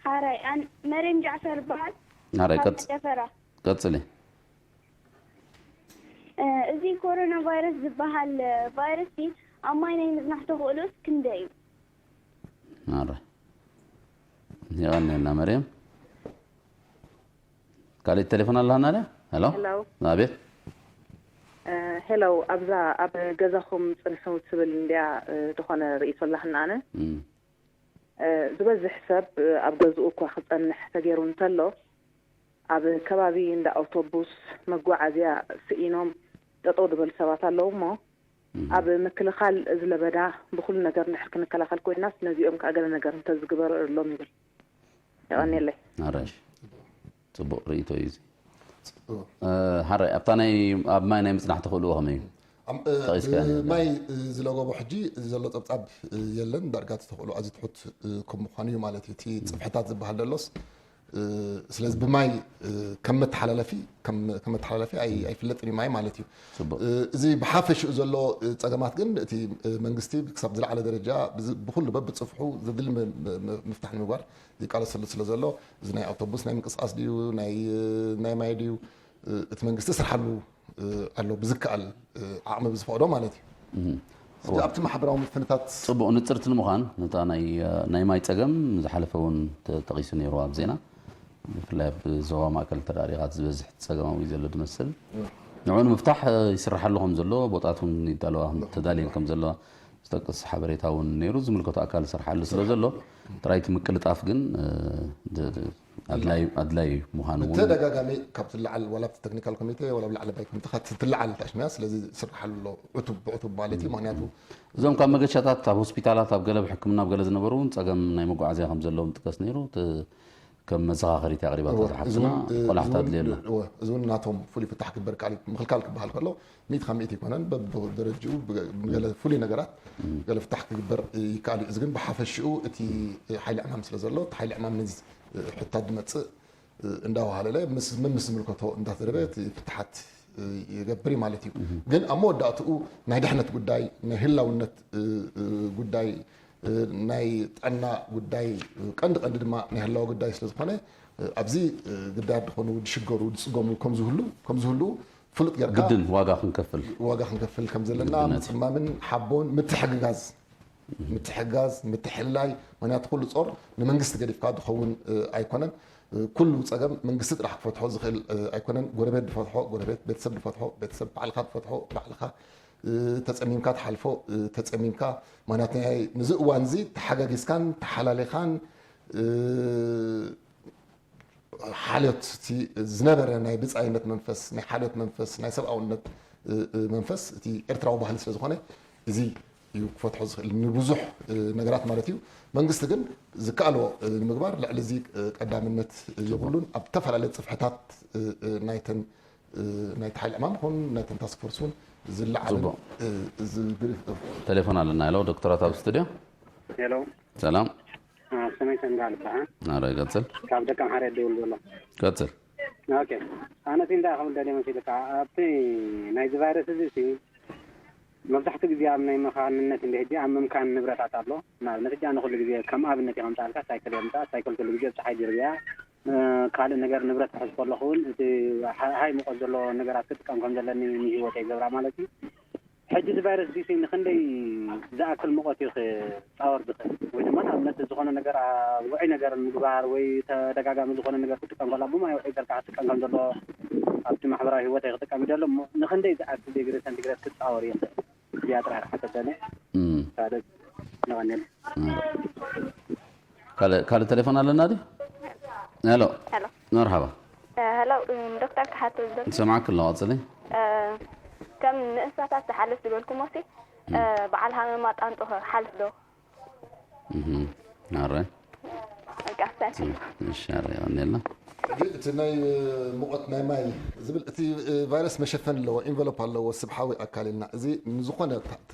ሓራይ፣ ኣን መርየም ጃዕፈር በሃል። ሓራይ፣ ካብ ቀጽ- ጨፈራ። ቀጽሊ። እ፣ እዚ ኮሮና ቫይረስ ዝበሃል ቫይረስ ሲ ኣብ ማይ ናይ ምጽናሕ ተኽእሎስ ክንደይ እዩ? ኣረ። የቐንየልና መርየም። ካልእ ቴሌፎን ኣለሃና ድያ? ሄሎ? ሄሎ። ኣቤት። እ፣ ሄሎ፣ ኣብዛ ኣብ ገዛኹም ጽንሑ ትብል እንድያ፣ እ፣ ዝኾነ ርእይቶ ኣላህና ኣነ። እም። እ፣ ዝበዝሕ ሰብ፣ እ፣ ኣብ ገዝኡ እኳ ክጸንሕ ተገይሩ እንተሎ፣ ኣብ ከባቢ እንዳ ኣውቶቡስ መጓዓዝያ ስኢኖም ጠጠው ዝበሉ ሰባት ኣለዉ እሞ፣ እም። ኣብ ምክልኻል እዚ ለበዳ ብኹሉ ነገር እንድሕር ክንከላኸል ኮይናስ፣ ነዚኦም ከኣ ገለ ነገር እንተዝግበረሎም ይብል። የቐንየለይ። ኣራሽ። ጽቡቕ ርእይቶ እዩ እዚ። ጽቡቕ። እ፣ ሓራይ፣ ኣብታ ናይ፣ ኣብ ማይ ናይ ምጽናሕ ተኽእልዎ ከመይ እዩ? ኣም-፣ እ፣ ተጠቒስካዮ ነበር። ብማይ፣ እ፣ ዝለገቦ ሕጂ ዘሎ ጸብጻብ፣ እ፣ የለን። ዳርጋ እቲ ተኽእሎ ኣዝዩ ትሑት፣ እ፣ ከም ምዃኑ እዩ ማለት እዩ። እቲ ጽፍሕታት ዝበሃል ዘሎስ፣ እ፣ ስለዚ ብማይ፣ እ፣ ከም መተሓላለፊ፣ ከም፣ ከም መተሓላለፊ ኣይ-፣ ኣይፍለጥን እዩ ማይ ማለት እዩ። ጽቡቕ። እ፣ እዚ ብሓፈሽኡ ዘሎ፣ እ፣ ጸገማት ግን እቲ፣ እ፣ መንግስቲ ክሳብ ዝለዓለ ደረጃ ብዝ-፣ ብኹሉ በብጽፍሑ ዘድሊ ም-፣ ም-፣ ም-፣ ምፍታሕ ንምግባር ይቃለሰሉ ስለ ዘሎ፣ እዚ ናይ ኣውቶቡስ ናይ ምንቅስቃስ ድዩ፣ ናይ፣ ናይ ማይ ድዩ፣ እ፣ እቲ መንግስቲ ይሰርሓሉ፣ እ፣ ኣሎ ብዝከኣል፣ እ፣ ዓቕሚ ብዝፈቕዶ ማለት እዩ። እም። ሕጂ እዋ። ኣብቲ ማሕበራዊ ምፍንታት ጽቡቕ ንጽርቲ ንምዃን፣ ነታ ናይ፣ እ፣ ናይ ማይ ጸገም ዝሓለፈ እውን ተ-፣ ተጠቒሱ ነይሩ ኣብ ዜና። ብፍላይ ኣብ ዞባ ማእከል ተዳሪኻ ዝበዝሕ ጸገም ኣብኡ እዩ ዘሎ ዝመስል። እም። ንዕኡ ንምፍታሕ፣ እ፣ ይስርሓሉ ከም ዘሎ፣ ቦታት እውን ይዳለዋ ከም እም። ተዳልየን ከም ዘለዋ ዝጠቅስ ሓበሬታ እውን ነይሩ። ዝምልከቶ ኣካል ይሰርሓሉ ስለ ዘሎ፣ ጥራይ እቲ ምቅልጣፍ ግን፣ እ፣ ድ-፣ ድ-፣ ኣድላይ፣ ኣድላይ እዩ ምዃኑ እውን ብተደጋጋሚ ካብ ትለዓል፣ ዋላ ኣብቲ ቴክኒካል ኮሚቴ፣ ዋላ ኣብ ላዕለዋይ ኮሚቴ ካብ ትለዓል ተኣሽምያ። ስለዚ ይስርሓሉ ኣሎ፣ ዕቱብ ብዕቱብ ማለት እዩ። እም። ምኽንያቱ እዞም ካብ መገሻታት፣ ኣብ ሆስፒታላት፣ ኣብ ገለ፣ ኣብ ሕክምና፣ ኣብ ገለ ዝነበሩ እውን ጸገም ናይ መጓዓዝያ ከም ዘለዎም ይጥቀስ ነይሩ። እቲ ከም መዘኻኸሪት ኣቕሪባቶ እወ፣ እዚ ዝሓፍትና እውን፣ እ፣ ቆላሕታ እዚ እውን፣ ኣድልየሉ። እወ፣ እዚ እውን ናቶም ፍሉይ ፍታሕ ክግበር ይከኣል እዩ። ምኽልካል ክበሃል ከሎ፣ ሚእቲ ካብ ሚእቲ ኣይኮነን፣ በብደረጅኡ ብገ-፣ ብገለ ፍሉይ ነገራት እም። ገለ ፍታሕ ክግበር ይከኣል እዩ። እዚ ግን ብሓፈሽኡ እቲ ሓይሊ ዕማም ስለ ዘሎ፣ እቲ ሓይሊ ዕማም ነዚ ሕታት ዝመጽእ እንዳዋሃለለ ምስ፣ ምስ ዝምልከቶ እንዳተደረበ እቲ ፍትሓት ይገብር እዩ ማለት እዩ። እም። ግን ኣብ መወዳእትኡ ናይ ድሕነት ጉዳይ፣ ናይ ህላውነት ጉዳይ፣ ናይ ጥዕና ጉዳይ፣ ቀንዲ ቀንዲ ድማ ናይ ህላወ ጉዳይ ስለ ዝኾነ፣ ኣብዚ ግዳያት ዝኾኑ፣ ዝሽገሩ፣ ዝጽገሙ ከም ዝህሉ፣ ከም ዝህሉ ፍሉጥ ጌርካ ግድን ዋጋ ክንከፍል። ዋጋ ክንከፍል ከም ዘለና ግድነት እዩ። ምጽማምን ሓቦን ምትሕግጋዝ፣ ምትሕግጋዝ፣ ምትሕልላይ፣ ምኽንያቱ ኩሉ ጾር ንመንግስቲ ገዲፍካ ዝኸውን፣ እ፣ ኣይኮነን። እ፣ ኩሉ ጸገም መንግስቲ ጥራሕ ክፈትሖ ዝኽእል፣ እ፣ ኣይኮነን። ጎረቤት ዝፈትሖ ጎረቤት፣ ቤተሰብ ዝፈትሖ ቤተሰብ፣ ባዕልኻ ትፈትሖ ባዕልኻ፣ እ፣ ተጸሚምካ ትሓልፎ፣ እ፣ ተጸሚምካ። ምኽንያቱ ናይ፣ ንዚ እዋን እዚ ተሓጋጊዝካን ተሓላሊኻን፣ እ፣ ሓልዮት፣ እቲ ዝነበረ ናይ ብጻይነት መንፈስ፣ ናይ ሓልዮት መንፈስ፣ ናይ ሰብኣውነት፣ እ፣ እ፣ መንፈስ፣ እቲ ኤርትራዊ ባህሊ ስለ ዝኾነ፣ እዚ እዩ ክፈትሖ ዝኽእል ንብዙሕ፣ እ፣ ነገራት ማለት እዩ። መንግስቲ ግን ዝከኣሎ፣ እ፣ ንምግባር ልዕሊ እዚ፣ እ፣ ቀዳምነት፣ እ፣ የብሉን። ኣብ ዝተፈላለየ ጽፍሕታት፣ እ፣ እ፣ ናይተን፣ እ፣ ናይቲ ሓይሊ ዕማም ይኹን ናይተን ታስክ ፎርስ እውን ዝለዓልን፣ ጽቡቕ። እ፣ ዝግርፍ፣ ቴሌፎን ኣለና። ሄሎ፣ ዶክተራት ኣብ ስቱድዮ። ሄሎ። ሰላም። አ፣ ስመይ ሰንጋ ልበሃል። ኣረ፣ ቀጽል። ካብ ደቀምሓረ ደውል ዘሎ። ቀጽል። ኦኬ፣ ኣነ እቲ እንታይ ክብል ደልየ መሲልካ፣ ኣብቲ ናይዚ ቫይረስ እዚ ሲ መብዛሕትኡ ግዜ ኣብ ናይ መኻንነት እንደ ሕጂ ኣብ ምምካን ንብረታት ኣሎ። ንኣብነት ሕጂ ኣነ ኩሉ ግዜ ከም ኣብነት እየ ከምፃልካ፣ ሳይክል እየ ምፃእ፣ ሳይክል ኩሉ ግዜ ኣብ ፀሓይ ድርብያ ካልእ ነገር ንብረት ክሕዝ ከለኹ እውን እቲ ሃይ ሙቐት ዘለዎ ነገራት ክጥቀም ከም ዘለኒ ንህይወተይ ይገብራ ማለት እዩ። ሕጂ እዚ ቫይረስ ዲሲ ንክንደይ ዝኣክል ሙቐት እዩ ክፃወር ዝኽእል? ወይ ድማ ንኣብነት ዝኾነ ነገር ኣብ ውዑይ ነገር ምግባር ወይ ተደጋጋሚ ዝኾነ ነገር ክጥቀም ከላ ብማይ ውዑይ ጌርካ ክትጥቀም ከም ዘለዎ ኣብቲ ማሕበራዊ ህይወት ክጥቀም ይደሎ እሞ ንክንደይ ዝኣክል ዲግሪ ሰንቲግሬድ ክፃወር ይኽእል? እዚኣ ጥራሕ ሓተተኒ። ካልእ ነቐኔል። ካልእ ቴሌፎን ኣለና ድዩ? ሄሎ። ሄሎ። መርሓባ። ሄሎ፣ ዶክተር ክሓቶ ዝደሊ ንሰማዕክ ኣለዋ፣ ቀጽሊ። ከም ንእንስሳታት ዝሓልፍ ዝበልኩሞ ሲ በዓል ሃመማ ጣንጡ ክሓልፍ ዶ? ኣረ በቃ፣ እሺ፣ ኣረ ይቐኔልና። እቲ ናይ ሙቐት ናይ ማይ ዝብል እቲ ቫይረስ መሸፈኒ ኣለዎ፣ ኢንቨሎፕ ኣለዎ፣ ስብሓዊ ኣካል ኢልና እዚ ንዝኾነ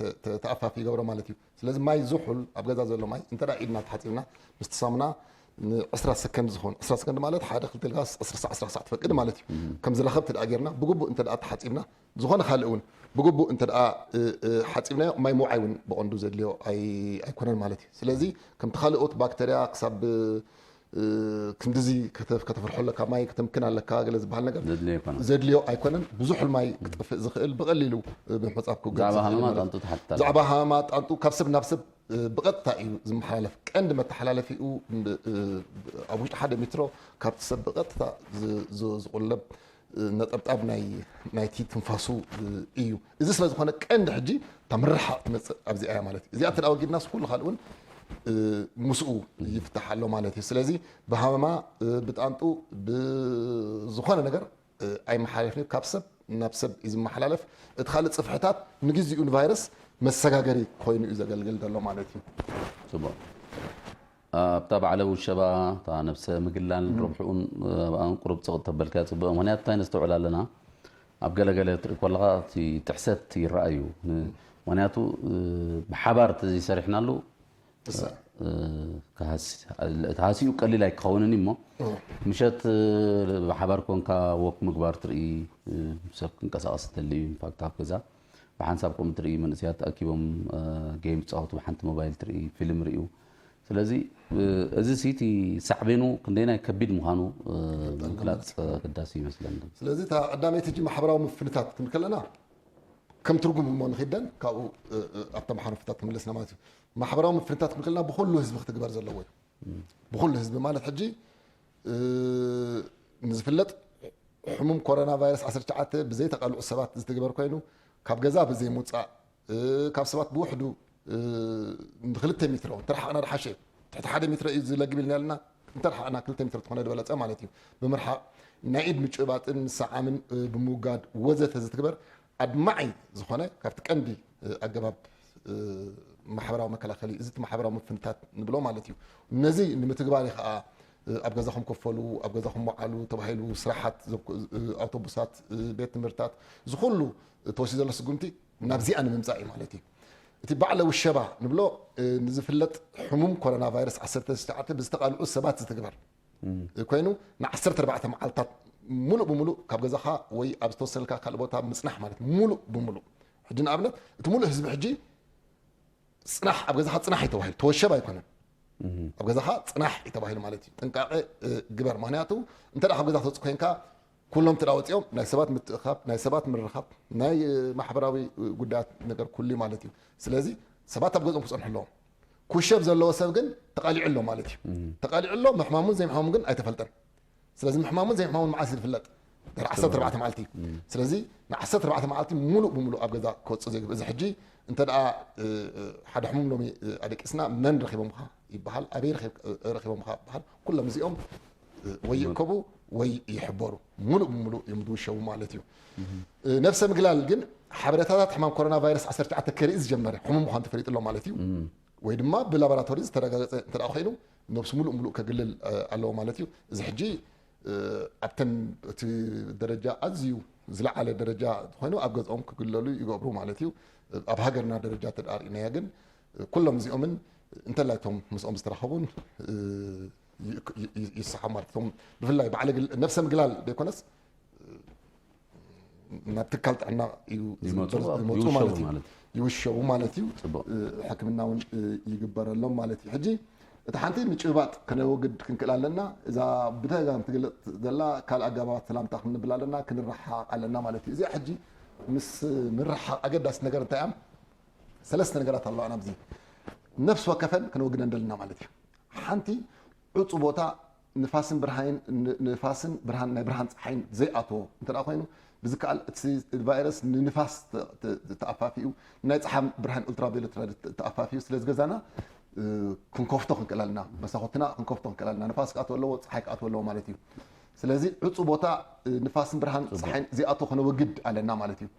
ተኣፋፊ ይገብሮ ማለት እዩ። ስለዚ ማይ ዝሑል ኣብ ገዛ ዘሎ ማይ እንተ ኢድና ተሓፂብና ምስቲ ሳሙና ንዕስራ ሰከንድ ዝኾን ዕስራ ሰከንድ ማለት ሓደ ክልተ ኢልካ ዕስራ ሳዕ ዕስራ ሳዕ ትፈቅድ ማለት እዩ። ከም ዝለኸብቲ ደኣ ጌርና ብግቡእ እንተ ተሓፂብና ዝኾነ ካልእ እውን ብግቡእ እንተ ሓፂብናዮ ማይ ምውዓይ እውን ብቐንዱ ዘድልዮ ኣይኮነን ማለት እዩ። ስለዚ ከምቲ ካልኦት ባክተርያ ክሳብ ክንድዚ ከተፍርሖ ኣለካ፣ ማይ ከተምክን ኣለካ ገለ ዝበሃል ነገር ዘድልዮ ኣይኮነን። ብዙሕ ማይ ክጠፍእ ዝኽእል ብቐሊሉ ብምሕጻብ ክውገድ ዛዕባ ዝኽእል ሃመማ ማለት ጣንጡ እዩ። ትሓትት ኣላ። ዛዕባ ሃመማ ጣንጡ ካብ ሰብ ናብ ሰብ ብቐጥታ እዩ ዝመሓላለፍ። ቀንዲ መተሓላለፊኡ ኣብ ውሽጢ ሓደ ሜትሮ ካብቲ ሰብ ብቐጥታ ዝ- ዝ- ዝቑለብ ነጠብጣብ ናይ ናይቲ ትንፋሱ እዩ። እዚ ስለ ዝኾነ ቀንዲ ሕጂ እታ ምርሓቕ ትመፅእ ኣብዚኣ እያ ማለት እዩ። እዚኣ እንተ ወጊድናስ ኩሉ ካልእ እውን ምስኡ ይፍታሕ ኣሎ ማለት እዩ። ስለዚ ብሃመማ ብጣንጡ ብዝኾነ ነገር ኣይመሓላለፍን እዩ። ካብ ሰብ ናብ ሰብ እዩ ዝመሓላለፍ። እቲ ካልእ ፅፍሕታት ንግዚኡ ንቫይረስ መሰጋገሪ ኮይኑ እዩ ዘገልግል ዘሎ ማለት እዩ። ፅቡቅ። ኣብታ ባዕለ ውሸባ እታ ነብሰ ምግላል ረብሕኡን ኣብኣን ቁሩብ ፅቕጥ ተበልካዮ ፅቡቅ። ምክንያቱ እንታይ ነስተውዕል ኣለና፣ ኣብ ገለገለ ትርኢ ከለካ እቲ ጥሕሰት ይረኣዩ። ምክንያቱ ብሓባር ተዘይሰሪሕናሉ እቲ ሃሲኡ ቀሊል ኣይክኸውንን እዩ እሞ ምሸት ብሓባር ኮንካ ወክ ምግባር ትርኢ፣ ሰብ ክንቀሳቀስ እንተልዩ ኢንፋክት ኣብ ገዛ ብሓንሳብ ከምኡ ትርኢ መንእሰያት ተኣኪቦም ጌም ይፃወቱ ብሓንቲ ሞባይል ትርኢ ፊልም ርእዩ። ስለዚ እዚ ሲ እቲ ሳዕቤኑ ክንደይናይ ከቢድ ምዃኑ ምግላፅ ኣገዳሲ ይመስለኒ። ስለዚ እታ ቀዳመይቲ ሕጂ ማሕበራዊ ምፍንታት ክንብል ከለና ከም ትርጉም እሞ ንኺደን ካብኡ ኣብቶም ሓነፍታት ክንምለስና ማለት እዩ። ማሕበራዊ ምፍንታት ክንብል ከለና ብኩሉ ህዝቢ ክትግበር ዘለዎ እዩ። ብኩሉ ህዝቢ ማለት ሕጂ ንዝፍለጥ ሕሙም ኮሮና ቫይረስ ዓሰርተ ትሽዓተ ብዘይተቓልዑ ሰባት ዝትግበር ኮይኑ ካብ ገዛ ብዘይምውፃእ ካብ ሰባት ብውሕዱ ንክልተ ሜትሮ እንተረሓቕና ድሓሸ እዩ። ትሕቲ ሓደ ሜትሮ እዩ ዝለግብ ኢልና ያለና እንተረሓቕና ክልተ ሜትሮ ተኾነ ዝበለፀ ማለት እዩ። ብምርሓቕ ናይ ኢድ ምጭባጥን ምሰዓምን ብምውጋድ ወዘተ ዝትግበር ኣድማዒ ዝኾነ ካብቲ ቀንዲ ኣገባብ ማሕበራዊ መከላኸሊ እዚ እቲ ማሕበራዊ ምፍንታት ንብሎ ማለት እዩ። ነዚ ንምትግባር ከዓ ኣብ ገዛኹም ኮፈሉ፣ ኣብ ገዛኹም ወዓሉ ተባሂሉ ስራሓት፣ ኣውቶቡሳት፣ ቤት ትምህርትታት እዚ ኩሉ ተወሲዱ ዘሎ ስጉምቲ ናብዚኣ ንምምፃእ እዩ ማለት እዩ። እቲ ባዕለ ውሸባ ንብሎ ንዝፍለጥ ሕሙም ኮሮና ቫይረስ ዓሰርተ ትሽዓተ ብዝተቓልዑ ሰባት ዝትግበር ኮይኑ ንዓሰርተ ኣርባዕተ መዓልታት ሙሉእ ብሙሉእ ካብ ገዛኻ ወይ ኣብ ዝተወሰነልካ ካልእ ቦታ ምፅናሕ ማለት ሙሉእ ብሙሉእ። ሕጂ ንኣብነት እቲ ሙሉእ ህዝቢ ሕጂ ፅናሕ ኣብ ገዛኻ ፅናሕ እዩ ተባሂሉ፣ ተወሸብ ኣይኮነን። ኣብ ገዛኻ ፅናሕ እዩ ተባሂሉ ማለት እዩ። ጥንቃቐ ግበር። ምክንያቱ እንተ ካብ ገዛ ትወፅእ ኮይንካ ኩሎም ትዳ ወፂኦም ናይ ሰባት ምትእኻብ፣ ናይ ሰባት ምርኻብ፣ ናይ ማሕበራዊ ጉዳያት ነገር ኩሉ ማለት እዩ። ስለዚ ሰባት ኣብ ገዝኦም ክፀንሑ ኣለዎም። ኩሸብ ዘለዎ ሰብ ግን ተቓሊዑ ኣሎ ማለት እዩ። ተቓሊዑ ኣሎ፣ ምሕማሙን ዘይምሕማሙን ግን ኣይተፈልጠን። ስለዚ ምሕማሙን ዘይምሕማሙን መዓስ እዩ ዝፍለጥ? ድሕሪ ዓሰርተ ኣርባዕተ መዓልቲ። ስለዚ ን ዓሰርተ ኣርባዕተ መዓልቲ ሙሉእ ብሙሉእ ኣብ ገዛ ክወፅእ ዘይግብእ። እዚ ሕጂ እንተ ደኣ ሓደ ሕሙም ሎሚ ኣደቂስና መን ረኺቦምኻ ይበሃል፣ ኣበይ ረኺቦምኻ ይበሃል፣ ኩሎም እዚኦም ወይ ይእከቡ ወይ ይሕበሩ፣ ሙሉእ ብሙሉእ እዮም ዝውሸቡ ማለት እዩ። ነብሰ ምግላል ግን ሓበሬታታት ሕማም ኮሮና ቫይረስ ዓሰርተ ትሽዓተ ከርኢ ዝጀመረ ሕሙም ምዃኑ ተፈሊጡ ኣሎ ማለት እዩ። ወይ ድማ ብላቦራቶሪ ዝተረጋገፀ እንተ ኮይኑ ነብሱ ሙሉእ ሙሉእ ከግልል ኣለዎ ማለት እዩ። እዚ ሕጂ ኣብተን እቲ ደረጃ ኣዝዩ ዝለዓለ ደረጃ ኮይኑ ኣብ ገዝኦም ክግለሉ ይገብሩ ማለት እዩ። ኣብ ሃገርና ደረጃ ተዳርኢናያ ግን ኩሎም እዚኦምን እንተላይቶም ምስኦም ዝተራኸቡን ይ- ይ- ይ- ይስሓብ ማለት እቶም ብፍላይ ባዕለ ግል ነብሰ ምግላል ዘይኮነስ ናብ ትካል ጥዕና እዩ ይመፁ ዝመፁ ይውሸቡ ማለት እዩ። ማለት እዩ። ይውሸቡ ማለት እዩ። ፅቡቅ። ሕክምና እውን ይግበረሎም ማለት እዩ። ሕጂ እቲ ሓንቲ ምጭባጥ ከነወግድ ክንክእል ኣለና። እዛ ብተደጋጋሚ ትግለፅ ዘላ ካልእ ኣገባባት ሰላምታ ክንብል ኣለና፣ ክንረሓቕ ኣለና ማለት እዩ። እዚኣ ሕጂ ምስ ምርሓቕ ኣገዳሲ ነገር እንታይ እያ? ሰለስተ ነገራት ኣለዋ ናብዚ ነፍሲ ወከፈን ከነወግደን ደለና ማለት እዩ። ሓንቲ ዕፁ ቦታ ንፋስን ብርሃን ንፋስን ብርሃን ናይ ብርሃን ፀሓይን ዘይኣተዎ እንተ ደኣ ኮይኑ ብዝከኣል እቲ ቫይረስ ንንፋስ ተ- ተ- ተኣፋፊኡ ናይ ፀሓይ ብርሃን ኡልትራቪዮሌት ራድዮ ተ- ተኣፋፊኡ ስለ ዝገዛና እ፣ ክንከፍቶ ክንክእል ኣለና። መሳኹትና ክንከፍቶ ክንክእል ኣለና። ንፋስ ክኣትዎ ኣለዎ፣ ፀሓይ ክኣትዎ ኣለዎ ማለት እዩ። ስለዚ ዕፁ ቦታ እ፣ ንፋስን ብርሃን ፀሓይን ዘይኣትዎ ከነወግድ ኣለና ማለት እዩ።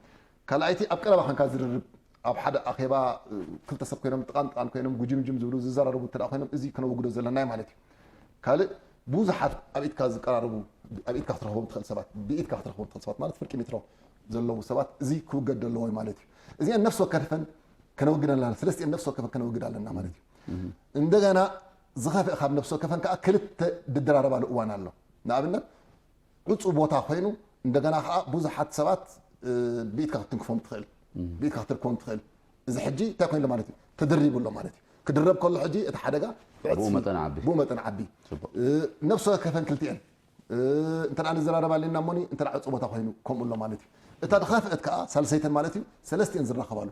ካልኣይቲ ኣብ ቀረባ ኮንካ ዝርርብ ኣብ ሓደ ኣኼባ እ፣ ክልተ ሰብ ኮይኖም ጥቓን ጥቓን ኮይኖም ጉጅምጅም ዝብሉ ዝዘራረቡ እንተ ደኣ ኮይኖም እዚ ከነወግዶ ዘለናዮ ማለት እዩ። ካልእ ብዙሓት ኣብ ኢድካ ዝቀራረቡ ኣብ ኢድካ ክትረኽቦም ትኽእል ሰባት ብኢድካ ክትረኽቦም ትኽእል ሰባት ማለት ፍርቂ ሜትሮ ዘለዉ ሰባት እዚ ክውገድ ኣለዎ ማለት እዩ። እዚአን ነፍሲ ወከፈን ከነወግድ ኣለና፣ ሰለስቲአን ነፍሲ ወከፈን ከነወግድ ኣለና ማለት እዩ። እንደገና ዝኸፍአ ካብ ነፍሲ ወከፈን ከዓ ክልተ ድደራረባሉ እዋን ኣሎ። ንኣብነት ዕፁ ቦታ ኮይኑ እንደገና ከዓ ብዙሓት ሰባት እ፣ ብኢድካ ክትንክፎም ትኽእል ብኢድካ ክትርከቦም ትኽእል። እዚ ሕጂ እንታይ ኮይኑ ኣሎ ማለት እዩ? ተደሪቡ ኣሎ ማለት እዩ። ክድረብ ከሎ ሕጂ እቲ ሓደጋ ብኡ መጠን ዓቢ። ብኡ መጠን ዓቢ። ጽቡቕ። እ፣ ነፍሲ ወከፈን ክልቲኤን እ፣ እንተ ደኣ ንዘራረብ ኣለና እሞኒ እንተ ደኣ ዕፁ ቦታ ኮይኑ ከምኡ ኣሎ ማለት እዩ። እታ ዝኸፍአት ከዓ ሳልሰይተን ማለት እዩ ሰለስቲኤን ዝራኸባሉ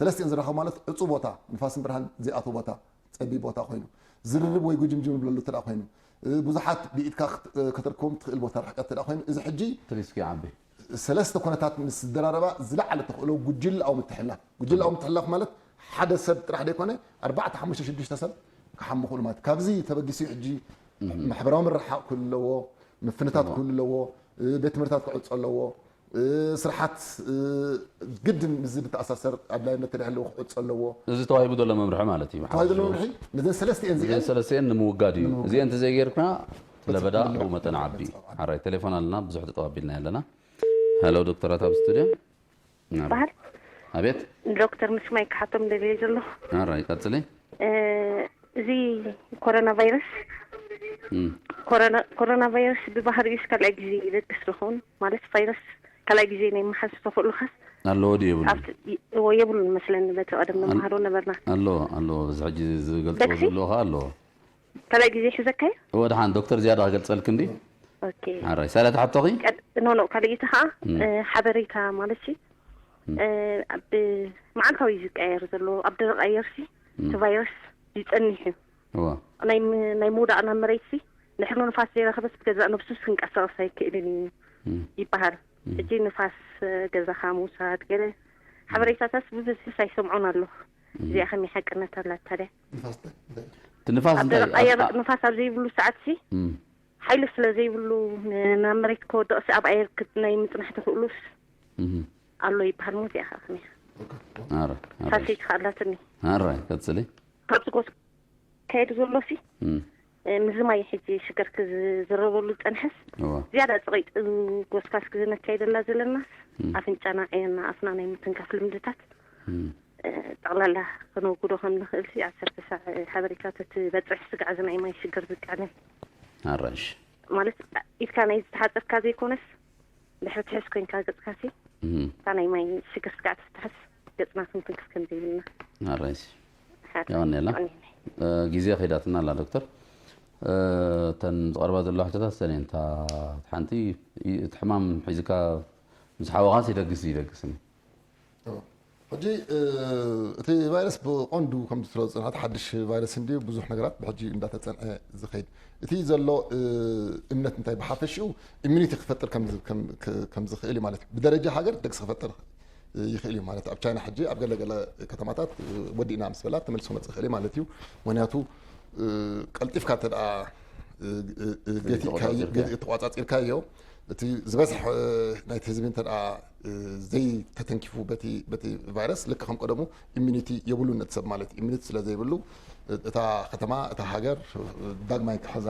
ሰለስቲኤን ዝራኸቡ ማለት ዕፁ ቦታ ንፋስን ብርሃን ዘይኣትዎ ቦታ ጸቢብ ቦታ ኮይኑ ዝርርብ ወይ ጉጅምጅም ንብለሉ እንተ ደኣ ኮይኑ እ፣ ብዙሓት ብኢድካ ክት- እ፣ ከተርከቦም ትኽእል ቦታ ርሕቀት እንተ ደኣ ኮይኑ እዚ ሕጂ እቲ ሪስክ ይዓቢ። ሰለስተ ኩነታት ምስ ዝደራረባ ዝለዓለ ተኽእሎ ጉጅለኣዊ ምትሕልላፍ ጉጅለኣዊ ምትሕልላፍ ማለት ሓደ ሰብ ጥራሕ ዘይኮነ ኣርባዕተ ሓሙሽተ ሽዱሽተ ሰብ ክሓሙ ክእሉ ማለት ካብዚ ተበጊሱ ሕጂ ማሕበራዊ ምርሓቕ ክህሉ ኣለዎ፣ ምፍንታት ክህሉ ኣለዎ፣ እ፣ ቤት ትምህርታት ክዕፆ ኣለዎ፣ እ፣ ስርሓት እ፣ ግድን ምስዚ ብተኣሳሰር ኣድላይነት ተደህለዎ ክዕፆ ኣለዎ። እዚ ተዋሂቡ ዘሎ መምርሒ ማለት እዩ። ተዋሂቡ ዘሎ መምርሒ ነዘን ሰለስቲኤን እዚአን እዚአን ሰለስቲኤን ንምውጋድ እዩ። እዚአን እንተዘይጌርና ለበዳ ብልዑ ብኡ መጠን ዓቢ። መጠን ዓቢ። ሓራይ ቴሌፎን ኣለና ብዙሕ ተጠባቢልና ኣለና። ሄሎ ዶክተራት ኣብ ስቱድዮ። ናራ። በሃል ኣቤት። ዶክተር ምስማይ ክሓቶም ደልየ ዘሎ ናራ ይቀጽሊ። እ፣ እዚ ኮሮና ቫይረስ እም። ኮሮና ኮሮና ቫይረስ ብባህሪኡስ ካልኣይ ግዜ ይደቅስ ዝኸውን ማለት ቫይረስ ካልኣይ ግዜ ናይ መሓዝ ተኽእሎኻስ ኣለዎ ድዩ የብሉ? ኣብቲ እዎ የብሉን መስለኒ በቲ ቀደም ንመሃሮ ነበርና ኣለዎ ኣለዎ። እዚ ሕጂ ዝገልጽዎ ደቅሲ? ዘለዉ ከኣ ኣለዎ። ካልኣይ ግዜ ሒዘካዮ እወ ደሓን ዶክተር ዝያዳ ክገልጸልክ እንዲ ኦኬ ሓራይ ሳልያት ሓቶኺ? ቀድ- ኖ ኖ ካልኣይቲ ከዓ እም። እ፣ ሓበሬታ ማለት ሲ እም። እ፣ ኣብ መዓልታዊ እዩ ዝቀየር ዘሎ ኣብ ደረቕ ኣየር ሲ እም። እቲ ቫይረስ ይጸኒሕ እዩ እወ ናይ ም- ናይ ምውዳቕ ናብ መሬት ሲ ንሕሉ ንፋስ ዘይረኸበስ ብገዛእ ነብሱስ ክንቀሳቀስ ኣይክእልን እዩ እም። ይበሃል እም። ሕጂ ንፋስ እ፣ ገዛኻ ምውሳድ ገለ ሓበሬታታት ብብዝሒ ኣይሰምዖን ኣለኹ እዚኣ ከመይ ሓቅነት ኣላት ታዲያ ንፋስ እንታይ እንታይ እዩ? እቲ ንፋስ ኣብ እንታይ ደረቕ ኣየር ኣብ- ንፋስ ኣብ ዘይብሉ ሰዓት ሲ እም። ሓይሊ ስለ ዘይብሉ ን- ናብ መሬት ክወድቕ ሲ ኣብ ኣየር ክት- ናይ ምጽናሕ ተኽእሉስ እም። ኣሎ ይበሃል ሞ እዚኣ ከዓ ከመይ ኣረ ኣረ ሳሰይቲ ከኣላትኒ ኣረ ቀጽሊ ካብዚ ጎስ ካየዱ ዘሎ ሲ እም። እ፣ ምዝማይ ሕጂ ሽገር ክዝረበሉ ዝጸንሐስ እወ ዝያዳ ጽቐይጥ ጎስካስ ግዜ ነካይደላ ዘለና እም። ኣፍንጫና ዓይንና ኣፍና ናይ ምትንካፍ ልምድታት እም። እ፣ ጠቕላላ ከነውግዶ ከም ንኽእል ሲ ዓሰርተ ሳዕ ሓበሬታ ተትበፅሕ ስጋዕ እዚ ናይ ማይ ሽግር ዝቃነ ኣራሽ ማለት ኢድካ ናይ ዝተሓፀብካ ዘይኮነስ ድሕሪ ትሕስ ኮይንካ ገፅካ ሲ እም። እታ ናይ ማይ ሽግር ስጋዕ ትፍትሐስ ገፅና ክንትንክፍ ከም ዘይብልና ኣራሽ ሓደ የቐንየላ። የቐንየለይ። እ፣ ግዜ ከይዳትና ኣላ ዶክተር። እ፣ እተን ዝቐርባ ዘለዋ ሕቶታት እተን እየን። እታ ሓንቲ ይ- እቲ ሕማም ሒዝካ ምስ ሓወኻስ ይደግስ ይደግስን እዩ? ሕጂ እ፣ እቲ ቫይረስ ብቐንዱ ከም ዝፍለጥ ዝፅንሐ ሓድሽ ቫይረስ እንድዩ ብዙሕ ነገራት ብሕጂ እንዳተፀንዐ ዝኸይድ እቲ ዘሎ እ፣ እምነት እንታይ ብሓፈሽኡ ኢሚኒቲ ክፈጥር ከም ዝ- ከም- ከ- ከም ዝኽእል እዩ ማለት እዩ ብደረጃ ሃገር ደግስ ክፈጥር እ፣ ይኽእል እዩ ማለት ኣብ ቻይና ሕጂ ኣብ ገለገለ ከተማታት እ፣ ወዲእና ምስ በላ ተመልሶ መፅእ ይኽእል እዩ ማለት እዩ ምክንያቱ እ፣ ቀልጢፍካ እንተ ደኣ እ፣ እ፣ እ፣ ገቲእካ- ተቆጻጺርካ። ገቲ- ተቆጻጺርካዮ እቲ ዝበዝሐ እ፣ ናይቲ ህዝቢ እንተ ደኣ እ፣ ዘይተተንኪፉ በቲ በቲ ቫይረስ ልክዕ ከም ቀደሙ ኢሚኒቲ የብሉን እቲ ሰብ ማለት እዩ ኢሚኒቲ ስለ ዘይብሉ እ፣ እታ ከተማ እታ ሃገር እ፣ ዳግማይ ክሕዛ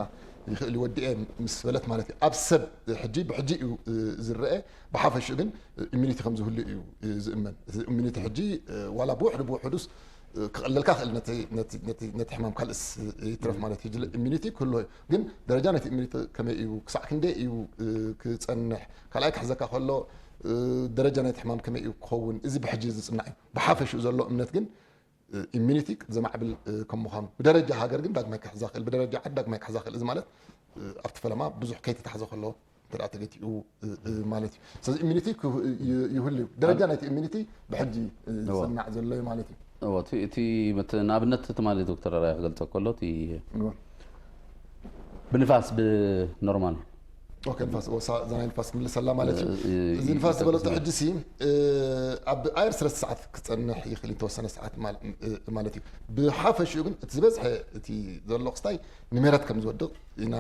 ይኽእል እዩ ወዲኤ ምስ በለት ማለት እዩ ኣብ ሰብ ሕጂ ብሕጂ እዩ እ፣ ዝረአ ብሓፈሽኡ ግን እ፣ ኢሚኒቲ ከም ዝህሉ እዩ እ፣ ዝእመን እቲ ኢሚኒቲ ሕጂ እ፣ ዋላ ብውሕዱ ብውሕዱስ ክቐለልካ ክእል ነቲ ሕማም ካልእስ ይትረፍ ማለት እዩ። ኢሚኒቲ ክህሎ እዩ። ግን ደረጃ ናይቲ ኢሚኒቲ ከመይ እዩ፣ ክሳዕ ክንደይ እዩ ክጸንሕ፣ ካልኣይ ክሕዘካ ከሎ ደረጃ ናይቲ ሕማም ከመይ እዩ ክኸውን፣ እዚ ብሕጂ ዝጽናዕ እዩ። ብሓፈሽኡ ዘሎ እምነት ግን ኢሚኒቲ ዘማዕብል ከም ምዃኑ፣ ብደረጃ ሃገር ግን ዳግማይ ክሕዛ ክእል፣ ብደረጃ ዓዲ ዳግማይ ክሕዛ ክእል። እዚ ማለት ኣብቲ ፈለማ ብዙሕ ከይተታሕዘ ከሎ እንተ ደኣ ተገቲኡ ማለት እዩ። ስለዚ ኢሚኒቲ ይህሉ እዩ። ደረጃ ናይቲ ኢሚኒቲ ብሕጂ ዝጽናዕ ዘሎ እዩ ማለት እዩ። እዎ፣ እቲ ንኣብነት ትማሊ ዶክተር ኣርኣያ ክገልጾ ከሎ እቲ ብንፋስ ብኖርማል ኦኬ፣ ንፋስ እዛ ናይ ንፋስ ክምልሰላ ማለት እዩ። እዚ ንፋስ ዝበለቶ ሕጂ ሲ ኣብ ኣየር ሰለስተ ሰዓት ክጸንሕ ይኽእል፣ የተወሰነ ሰዓት ማለት እዩ። ብሓፈሽኡ ግን እቲ ዝበዝሐ እቲ ዘሎ ክስታይ ንሜረት ከም ዝወድቕ ኢና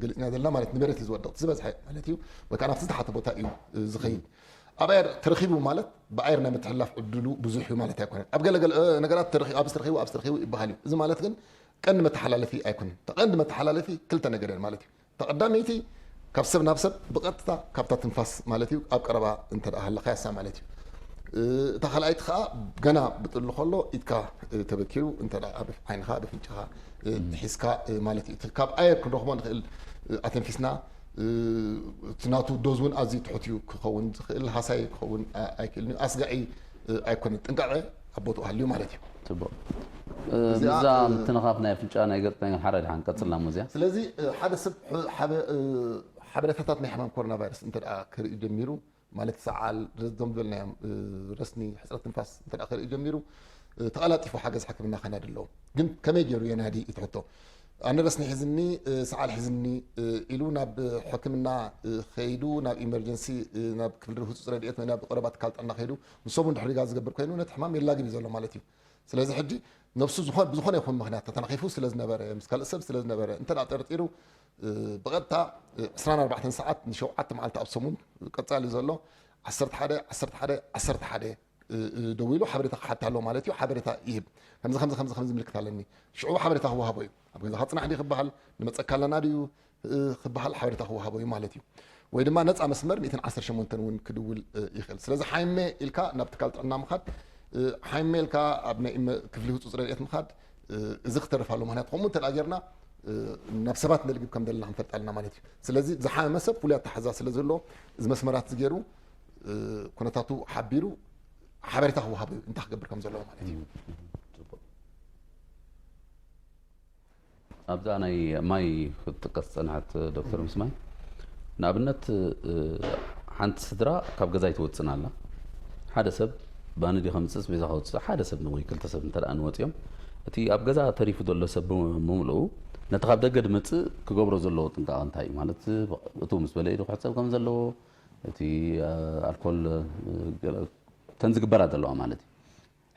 ገሊጽና ዘለና ማለት ንሜረት እዩ ዝወድቕ ዝበዝሐ ማለት እዩ። ወይ ከዓ ናብቲ ዝተሓተ ቦታ እዩ ዝኸይድ። ኣብ ኣየር ተረኺቡ ማለት ብኣየር ናይ ምትሕላፍ ዕድሉ ብዙሕ እዩ ማለት ኣይኮነን። ኣብ ገለገለ ነገራት ኣብዚ ተረኺቡ ኣብዚ ተረኺቡ ይበሃል እዩ። እዚ ማለት ግን ቀንዲ መተሓላለፊ ኣይኮነን። ተቐንዲ መተሓላለፊ ክልተ ነገር እየን ማለት እዩ። ተቐዳመይቲ ካብ ሰብ ናብ ሰብ ብቐጥታ ካብታ ትንፋስ ማለት እዩ ኣብ ቀረባ እንተ ደኣ ሃለኻያሳ ማለት እዩ። እታ ካልኣይቲ ከዓ ገና ብጥሉ ከሎ ኢድካ ተበኪሩ እንተ ደኣ ኣብ ዓይንኻ ኣብ ኣፍንጫኻ ሒዝካ ማለት እዩ። ካብ ኣየር ክንረኽቦ ንኽእል ኣተንፊስና እቲ ናቱ ዶዝ እውን ኣዝዩ ትሑት እዩ ክኸውን ዝኽእል፣ ሃሳይ ክኸውን ኣይክእልን እዩ። ኣስጋዒ ኣይኮነን፣ ጥንቃቐ ኣብ ቦትኡ ሃልዩ ማለት እዩ። ጽቡቕ። እዛ ምትንኻፍ ናይ ኣፍንጫ ናይ ገጽ ናይ ሓራይ ድሓን ቀጽልና እሞ እዚኣ። ስለዚ ሓደ ሰብ ሓበሬታታት ናይ ሕማም ኮሮና ቫይረስ እንተ ደኣ ክርኢ ጀሚሩ ማለት ሰዓል፣ ረዘም ዝበልናዮም ረስኒ፣ ሕጽረት ትንፋስ እንተ ደኣ ክርኢ ጀሚሩ ተቐላጢፉ ሓገዝ ሕክምና ከናዲ ኣለዎ። ግን ከመይ ገይሩ የናዲ እዩ እቲ ሕቶ። ኣነ ረስኒ ሒዝኒ፣ ሰዓል ሒዝኒ ኢሉ ናብ ሕክምና ከይዱ፣ ናብ ኢመርጀንሲ፣ ናብ ክፍሊ ህጹጽ ረድኤት ወይ ናብ ቀረባ ትካል ጥዕና ከይዱ ንሶም እውን ድሕሪጋ ዝገብር ኮይኑ ነቲ ሕማም የላግብ እዩ ዘሎ ማለት እዩ። ስለዚ ሕጂ ነብሱ ዝኾነ ብዝኾነ ይኹን ምኽንያት ተተናኺፉ ስለ ዝነበረ ምስ ካልእ ሰብ ስለ ዝነበረ እንተ ደኣ ጠርጢሩ ብቐጥታ ዕስራን ኣርባዕተን ሰዓት ንሸውዓተ መዓልቲ ኣብ ሰሙን ቀጻሊ ዘሎ ዓሰርተ ሓደ ዓሰርተ ሓደ ዓሰርተ ሓደ ደዊሉ ሓበሬታ ክሓታ ኣለዎ ማለት እዩ። ሓበሬታ ይህብ። ከምዚ ከምዚ ከምዚ ከምዚ ምልክት ኣለኒ ሽዑ ሓበሬታ ክወሃቦ እዩ። ኣብ ገዛኻ ጽናሕ ድዩ ክበሃል ንመጸካ ኣለና ድዩ ክበሃል ሓበሬታ ክወሃቦ እዩ ማለት እዩ። ወይ ድማ ነፃ መስመር ሚእትን ዓሰርተ ሸሞንተን እውን ክድውል ይኽእል። ስለዚ ሓይመ ኢልካ ናብ ትካል ጥዕና ምኻድ፣ ሓይመ ኢልካ ኣብ ናይ ክፍሊ ህፁፅ ረድኤት ምኻድ፣ እዚ ክተርፍ ኣሎ። ምክንያቱ ከምኡ እንተ ጌርና ናብ ሰባት ነልግብ ከም ዘለና ክንፈልጥ ኣለና ማለት እዩ። ስለዚ ዝሓመመ ሰብ ፍሉይ ኣተሓዛ ስለ ዝህልዎ እዚ መስመራት እዚ ገይሩ ኩነታቱ ሓቢሩ ሓበሬታ ክወሃቦ እዩ እንታይ ክገብር ከም ዘለዎ ማለት እዩ። ኣብዛ ናይ ማይ ክትጥቀስ ዝጸንሐት ዶክተር ምስማይ፣ ንኣብነት ሓንቲ ስድራ ካብ ገዛ ኣይትወጽእን ኣላ። ሓደ ሰብ ባኒ ድዩ ከምጽእ ኣስቤዛ ከውጽእ ሓደ ሰብ ወይ ክልተ ሰብ እንተ ደኣ ንወጽዮም እቲ ኣብ ገዛ ተሪፉ ዘሎ ሰብ ብምልኡ ነቲ ካብ ደገ ድመጽእ ክገብሮ ዘለዎ ጥንቃቐ እንታይ እዩ ማለት እቱ ምስ በለ ኢዱ ክሕጸብ ከም ዘለዎ እቲ ኣልኮል ተን ዝግበራ ዘለዋ ማለት እዩ።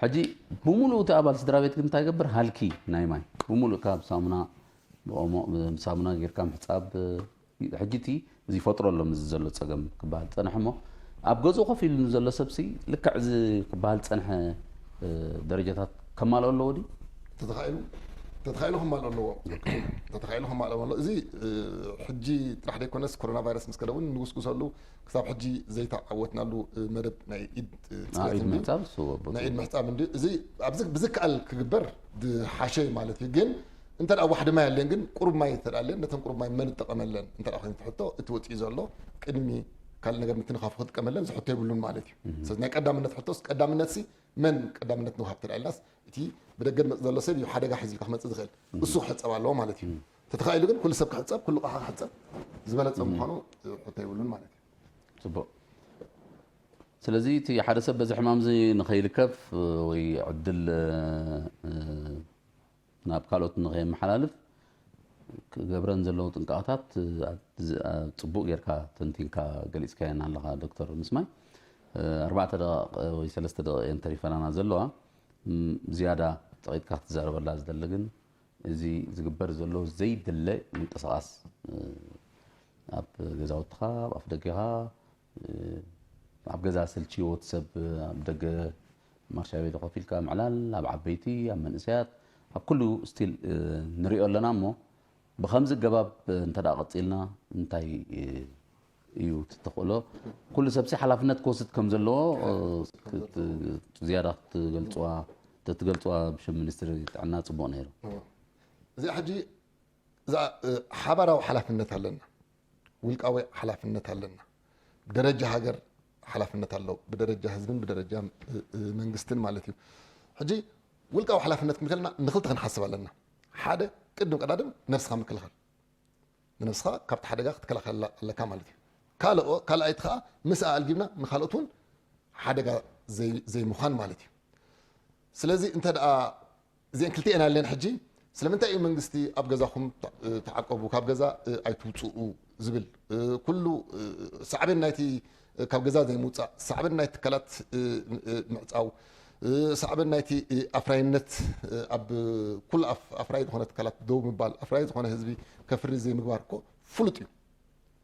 ሕጂ ብምሉእ እቲ ኣባል ስድራ ቤት ግን እንታይ ይገብር? ሃልኪ ናይ ማይ ብምሉእ ካብ ሳሙና ብኦሞ ሳሙና ጌርካ ምሕፃብ ሕጂ እቲ እዚ ይፈጥሮ ኣሎ እዚ ዘሎ ፀገም ክበሃል ፀንሐ እሞ ኣብ ገዝኡ ኮፍ ኢሉ ዘሎ ሰብሲ ልክዕ እዚ ክበሃል ፀንሐ ደረጃታት ከማልኦ ኣለዎ ድዩ? ተተኻኢሉ ተተኻኢሉ ከማልኦ ኣለዎ። ተተኻኢሉ ከማልኦ ኣለዎ። እዚ ሕጂ ጥራሕ ዘይኮነስ ኮሮና ቫይረስ ምስ ከደ እውን ንጉስጉሰሉ ክሳብ ሕጂ ዘይተዓወትናሉ መደብ ናይ ኢድ ናይ ኢድ ምሕጻብ ዝስወ ናይ ኢድ ምሕጻብ እንዲ እዚ ኣብዚ ብዝከኣል ክግበር ዝሓሸ ማለት እዩ። ግን እንተ ደኣ ዋሕዲ ማይ ኣለን ግን ቁሩብ ማይ እንተ ደኣ ኣለን ነተን ቁሩብ ማይ መን ይጠቐመለን እንተ ደኣ ኮይኑ ትሕቶ እቲ ወፂኡ ዘሎ ቅድሚ ካልእ ነገር ምትንኻፉ ክጥቀመለን ዝሕቶ የብሉን ማለት እዩ። ስለዚ ናይ ቀዳምነት ሕቶስ ቀዳምነት ሲ መን ቀዳምነት ንውሃብ እንተ ደኣ ኢልናስ እቲ ብደገ ዝመፅእ ዘሎ ሰብ እዩ ሓደጋ ሒዙ ክመፅእ ዝኽእል እሱ ክሕፀብ ኣለዎ ማለት እዩ። ተተኻኢሉ ግን ኩሉ ሰብ ክሕፀብ ኩሉ ቃሓ ክሕፀብ ዝበለፀ ምዃኑ ሕቶ የብሉን ማለት እዩ። ጽቡቕ። ስለዚ እቲ ሓደ ሰብ በዚ ሕማም እዚ ንኸይልከፍ ወይ ዕድል ናብ ካልኦት ንኸየመሓላልፍ ክገብረን ዘለዉ ጥንቃቐታት ጽቡቕ ጌርካ ተንቲንካ ገሊጽካየን ኣለኻ ዶክተር ምስማይ። ኣርባዕተ ደቂቕ ወይ ሰለስተ ደቂቕ እየን ተሪፈናና ዘለዋ። ዝያዳ ጸቒጥካ ክትዛረበላ ዝደሊ ግን እዚ ዝግበር ዘሎ ዘይድለ ምንቅስቓስ ኣብ ገዛውትኻ ኣብ ኣፍደገኻ ኣብ ገዛ ስልችዎ እቲ ሰብ ኣብ ደገ ማርሻ ቤት ኮፍ ኢልካ ምዕላል ኣብ ዓበይቲ ኣብ መንእሰያት ኣብ ኩሉ ስቲል ንሪኦ ኣለና እሞ ብከምዚ ኣገባብ እንተ ደኣ ቀፂልና እንታይ እዩ እቲ ተኽእሎ ኩሉ ሰብሲ ሓላፍነት ክወስድ ከም ዘለዎ ዝያዳ ክትገልፅዋ ተትገልፅዋ ብሽም ሚኒስትሪ ጥዕና ፅቡቕ ነይሩ። እዚኣ ሕጂ እዛ ሓባራዊ ሓላፍነት ኣለና፣ ውልቃዊ ሓላፍነት ኣለና። ብደረጃ ሃገር ሓላፍነት ኣሎ፣ ብደረጃ ህዝብን ብደረጃ መንግስትን ማለት እዩ። ሕጂ ውልቃዊ ሓላፍነት ክንከልና ንክልተ ክንሓስብ ኣለና። ሓደ ቅድም ቀዳድም ነብስኻ ምክልኻል፣ ንነብስኻ ካብቲ ሓደጋ ክትከላኸለላ ኣለካ ማለት እዩ። ካልኣይቲ ከዓ ምስኣ ኣልጊብና ንካልኦት እውን ሓደጋ ዘይምዃን ማለት እዩ። ስለዚ እንተ ደኣ እዚአን ክልቲአን ኣለን ሕጂ ስለምንታይ እዩ መንግስቲ ኣብ ገዛኹም ተዓቀቡ፣ ካብ ገዛ ኣይትውፅኡ ዝብል? ኩሉ ሳዕቤን ናይቲ ካብ ገዛ ዘይምውፃእ፣ ሳዕቤን ናይ ትካላት ምዕፃው፣ ሳዕቤን ናይቲ ኣፍራይነት ኣብ ኩሉ ኣፍራይ ዝኾነ ትካላት ደው ምባል፣ ኣፍራይ ዝኾነ ህዝቢ ከፍሪ ዘይምግባር እኮ ፍሉጥ እዩ።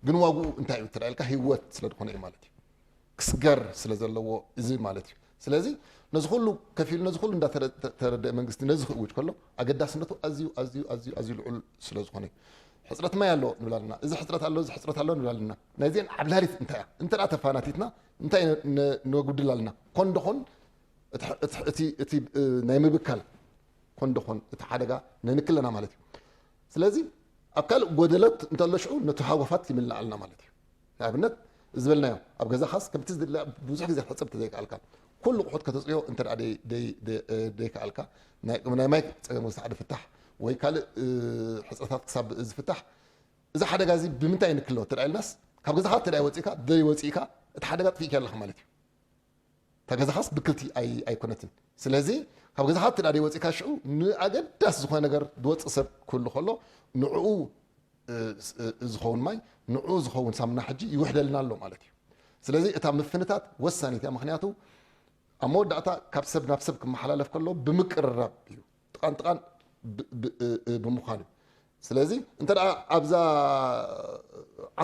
ግን ዋግኡ እንታይ እዩ ተዳልካ ህይወት ስለ ዝኾነ እዩ ማለት እዩ። ክስገር ስለ ዘለዎ እዚ ማለት እዩ። ስለዚ ነዚ ኩሉ ከፊሉ ነዚ ኩሉ እንዳተረደአ መንግስቲ ነዚ ክእውጅ ከሎ ኣገዳስነቱ ኣዝዩ ኣዝዩ ኣዝዩ ኣዝዩ ልዑል ስለ ዝኾነ እዩ። ሕፅረት ማይ ኣሎ ንብል ኣለና፣ እዚ ሕፅረት ኣሎ፣ እዚ ሕፅረት ኣሎ ንብል ኣለና። ናይዚአን ዓብላሊት እንታይ እያ? እንተ ደኣ ተፋናቲትና እንታይ ነጉድል ኣለና? ኮን ዶኾን እቲ ናይ ምብካል ኮን ዶኾን እቲ ሓደጋ ነንክለና ማለት እዩ። ስለዚ ኣብ ካልእ ጎደሎት እንተሎ ሽዑ ነቲ ሃጎፋት ይምልኣልና ማለት እዩ። ንኣብነት ዝበልናዮ ኣብ ገዛኻስ ከምቲ ዝድለ ብዙሕ ግዜ ክትሕፅብ ተዘይከኣልካ ኩሉ ቁሑት ከተፅዮ እንተ ደይከኣልካ ናይ ማይ ፀገም ወሳዕዲ ፍታሕ ወይ ካልእ ሕፅረታት ክሳብ ዝፍታሕ እዚ ሓደጋ እዚ ብምንታይ ንክሎ ተዳ ኢልናስ ካብ ገዛኻ ተዳ ወፂእካ ደይ ወፂእካ እቲ ሓደጋ ጥፊእካ ኣለኻ ማለት እዩ። እታ ገዛኻስ ብክልቲ ኣይኮነትን። ስለዚ ካብ ገዛኻ ተዳ ደይ ወፂእካ ሽዑ ንኣገዳስ ዝኾነ ነገር ዝወፅእ ሰብ ክህሉ ከሎ ንዕኡ ዝኸውን ማይ ንዕኡ ዝኸውን ሳሙና ሕጂ ይውሕደልና ኣሎ ማለት እዩ። ስለዚ እታ ምፍንታት ወሳኒት እያ። ምክንያቱ ኣብ መወዳእታ ካብ ሰብ ናብ ሰብ ክመሓላለፍ ከሎ ብምቅርራብ እዩ። ጥቓን ጥቓን ብምዃን እዩ። ስለዚ እንተ ደኣ ኣብዛ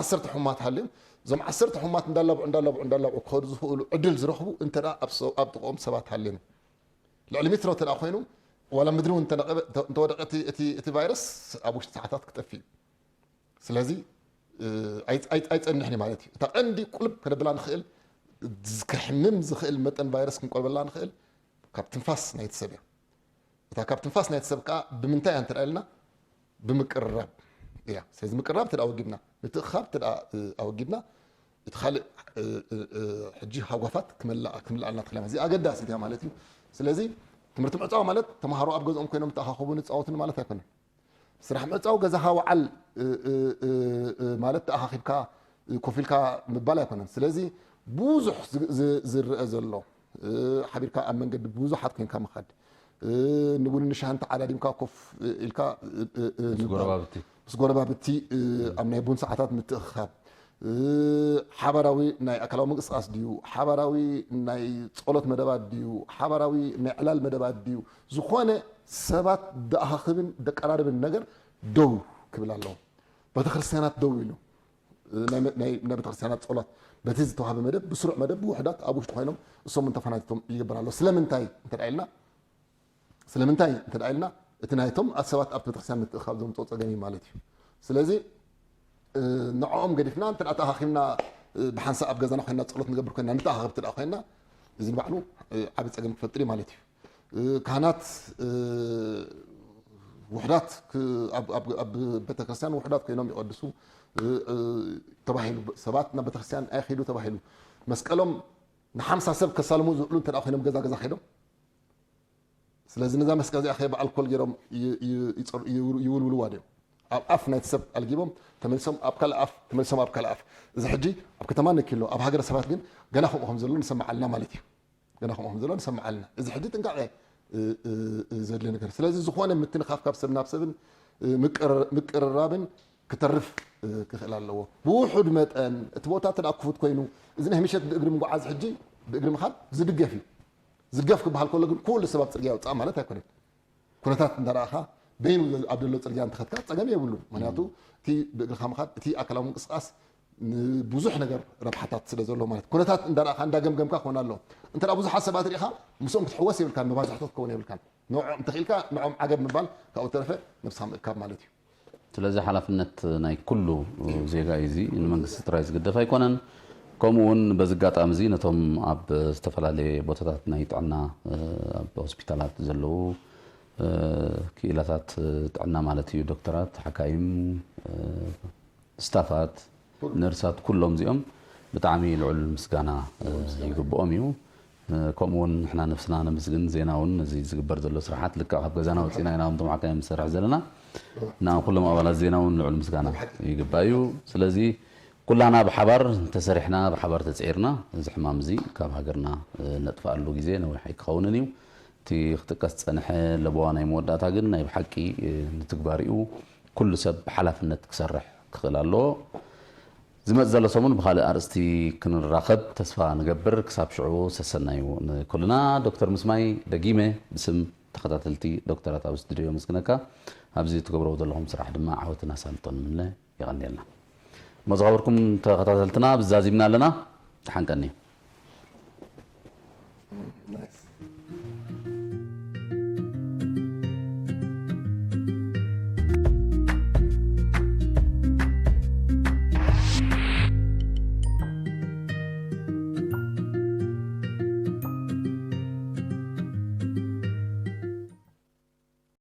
ዓሰርተ ሕሙማት ሃልዮም እዞም ዓሰርተ ሕሙማት እንዳላብዑ እንዳላብዑ እንዳላብዑ ክኸዱ ዝኽእሉ ዕድል ዝረኽቡ እንተ ደኣ ኣብ ጥቕኦም ሰባት ሃልዮም ልዕሊ ሚትሮ እንተ ደኣ ኮይኑ ዋላ ምድሪ እውን እንተወደቀ እቲ ቫይረስ ኣብ ውሽጢ ሰዓታት ክጠፍእ እዩ። ስለዚ ኣይፀንሕን ማለት እዩ። እታ ቀንዲ ቁልብ ከነብላ ንኽእል ዝከሕምም ዝኽእል መጠን ቫይረስ ክንቆልበላ ንኽእል ካብ ትንፋስ ናይቲ ሰብ እያ። እታ ካብ ትንፋስ ናይቲ ሰብ ከዓ ብምንታይ እያ እንተ ኢልና ብምቅርራብ እያ። ስለዚ ምቅርራብ እንተ ኣወጊድና፣ ምትእኽኻብ እንተ ኣወጊድና፣ እቲ ካልእ ሕጂ ሃጓፋት ክመልኣልና ትኽእል እያ። እዚ ኣገዳሲ እያ ማለት እዩ። ስለዚ ትምህርቲ ምዕፃው ማለት ተምሃሮ ኣብ ገዝኦም ኮይኖም ተኣኻኸቡን ይፃወቱን ማለት ኣይኮነን። ስራሕ ምዕፃው ገዛኻ ወዓል ማለት ተኣኻኺብካ ኮፍ ኢልካ ምባል ኣይኮነን። ስለዚ ብዙሕ ዝረአ ዘሎ ሓቢርካ ኣብ መንገዲ ብዙሓት ኮይንካ ምኻድ ንቡን ንሻህን ተዓዳዲምካ ኮፍ ኢልካ ምስ ጎረባብቲ ምስ ጎረባብቲ ኣብ ናይ ቡን ሰዓታት ምትእኽኻብ ሓባራዊ ናይ ኣካላዊ ምንቅስቃስ ድዩ ሓባራዊ ናይ ፀሎት መደባት ድዩ ሓባራዊ ናይ ዕላል መደባት ድዩ ዝኾነ ሰባት ደኣኻኽብን ደቀራርብን ነገር ደው ክብል ኣለዎ። ቤተክርስትያናት ደው ኢሉ ናይ ቤተክርስትያናት ፀሎት በቲ ዝተዋሃበ መደብ ብስሩዕ መደብ ብውሕዳት ኣብ ውሽጢ ኮይኖም እሶም እንተፈናቲቶም ይግበር ኣሎ። ስለምንታይ እንተ ኢልና ስለምንታይ እንተ ኢልና እቲ ናይቶም ሰባት ኣብቲ ቤተክርስትያን ምትእኻብ ዘምፅኦ ፀገም እዩ ማለት እዩ። ስለዚ ንዕኦም ገዲፍና እንተ ተኣኻኺብና ብሓንሳእ ኣብ ገዛና ኮይና ፀሎት ንገብር ኮይና ንተኣኻኽብ እንተ ኮይና እዚ ንባዕሉ ዓብ ፀገም ክፈጥር እዩ ማለት እዩ። ካህናት ውሕዳት ኣብ ቤተክርስትያን ውሕዳት ኮይኖም ይቐድሱ ተባሂሉ ሰባት ናብ ቤተክርስትያን ኣይኸዱ ተባሂሉ መስቀሎም ንሓምሳ ሰብ ከሳልሙ ዝውዕሉ እንተ ኮይኖም ገዛ ገዛ ከይዶም ስለዚ ነዛ መስቀል እዚኣ ከ ብኣልኮል ገይሮም ይውልውልዋ ድዮም ኣብ ኣፍ ናይቲ ሰብ ኣልጊቦም ተመልሶም ኣብ ካልእ ኣፍ ተመልሶም ኣብ ካልእ ኣፍ እዚ ሕጂ ኣብ ከተማ ነኪሎ ኣብ ሃገረ ሰባት ግን ገና ከምኡ ከም ዘሎ ንሰምዓልና ማለት እዩ። ገና ከምኡ ከም ዘሎ ንሰምዓልና እዚ ሕጂ ጥንቃቐ ዘድሊ ነገር ስለዚ ዝኾነ ምትንኻፍ ካብ ሰብ ናብ ሰብን ምቅርራብን ክተርፍ ክኽእል ኣለዎ። ብውሑድ መጠን እቲ ቦታ እንተ ክፉት ኮይኑ እዚ ናይ ምሸት ብእግሪ ምጉዓዝ ሕጂ ብእግሪ ምኻድ ዝድገፍ እዩ። ዝገፍ ክበሃል ከሎ ግን ኩሉ ሰብ ኣብ ፅርግያ ይውፃእ ማለት ኣይኮነን። ኩነታት እንዳረኣኻ በይኑ ኣብ ዘሎ ፅርግያ እንተኸድካ ፀገም የብሉን። ምክንያቱ እቲ ብእግርኻ ምኻድ እቲ ኣካላዊ ምንቅስቃስ ንብዙሕ ነገር ረብሓታት ስለ ዘሎ ማለት ኩነታት እንዳረኣኻ እንዳገምገምካ ክኾን ኣለዎ። እንተ ብዙሓት ሰባት ርኢኻ ምስኦም ክትሕወስ የብልካን፣ መባዝሕቶ ክትከውን የብልካን። ንዕኦም እንተኽኢልካ ንዕኦም ዓገብ ምባል ካብኡ ተረፈ ነብስኻ ምእካብ ማለት እዩ። ስለዚ ሓላፍነት ናይ ኩሉ ዜጋ እዩ። እዚ ንመንግስቲ ጥራይ ዝግደፍ ኣይኮነን። ከምኡ እውን በዚ ኣጋጣሚ እዚ ነቶም ኣብ ዝተፈላለየ ቦታታት ናይ ጥዕና ኣብ ሆስፒታላት ዘለዉ ክኢላታት ጥዕና ማለት እዩ፣ ዶክተራት፣ ሓካይም፣ ስታፋት፣ ነርሳት፣ ኩሎም እዚኦም ብጣዕሚ ልዑል ምስጋና ይግብኦም እዩ። ከምኡ እውን ንሕና ነብስና ነመስግን። ዜና እውን ነዚ ዝግበር ዘሎ ስራሓት ልክዕ ካብ ገዛና ወፂና ኢና ከምቶም ሓካይም ንሰርሕ ዘለና። ንዓኹም ኩሎም ኣባላት ዜና እውን ልዑል ምስጋና ይግባእ እዩ። ስለዚ ኩላና ብሓባር እንተሰሪሕና፣ ብሓባር ተፅዒርና፣ እዚ ሕማም እዚ ካብ ሃገርና እነጥፍኣሉ ግዜ ነዊሕ ኣይክኸውንን እዩ። እቲ ክጥቀስ ዝፀንሐ ለበዋ ናይ መወዳእታ ግን ናይ ብሓቂ ንትግባሪኡ ኩሉ ሰብ ብሓላፍነት ክሰርሕ ክኽእል ኣለዎ። ዝመጽእ ዘሎ ሰሙን ብኻልእ ኣርእስቲ ክንራኸብ ተስፋ ንገብር። ክሳብ ሽዑ ሰሰናዩ ንኩልና። ዶክተር ምስማይ ደጊመ ብስም ተኸታተልቲ ዶክተራት ኣብ ስቱድዮ የመስግነካ። ኣብዚ ትገብርዎ ዘለኹም ስራሕ ድማ ዓወትን ኣሳልጦን ንምነ። የቐንየልና። መዝሃብርኩም ተኸታተልትና ብዛዚምና ኣለና። ተሓንቀኒ። Nice.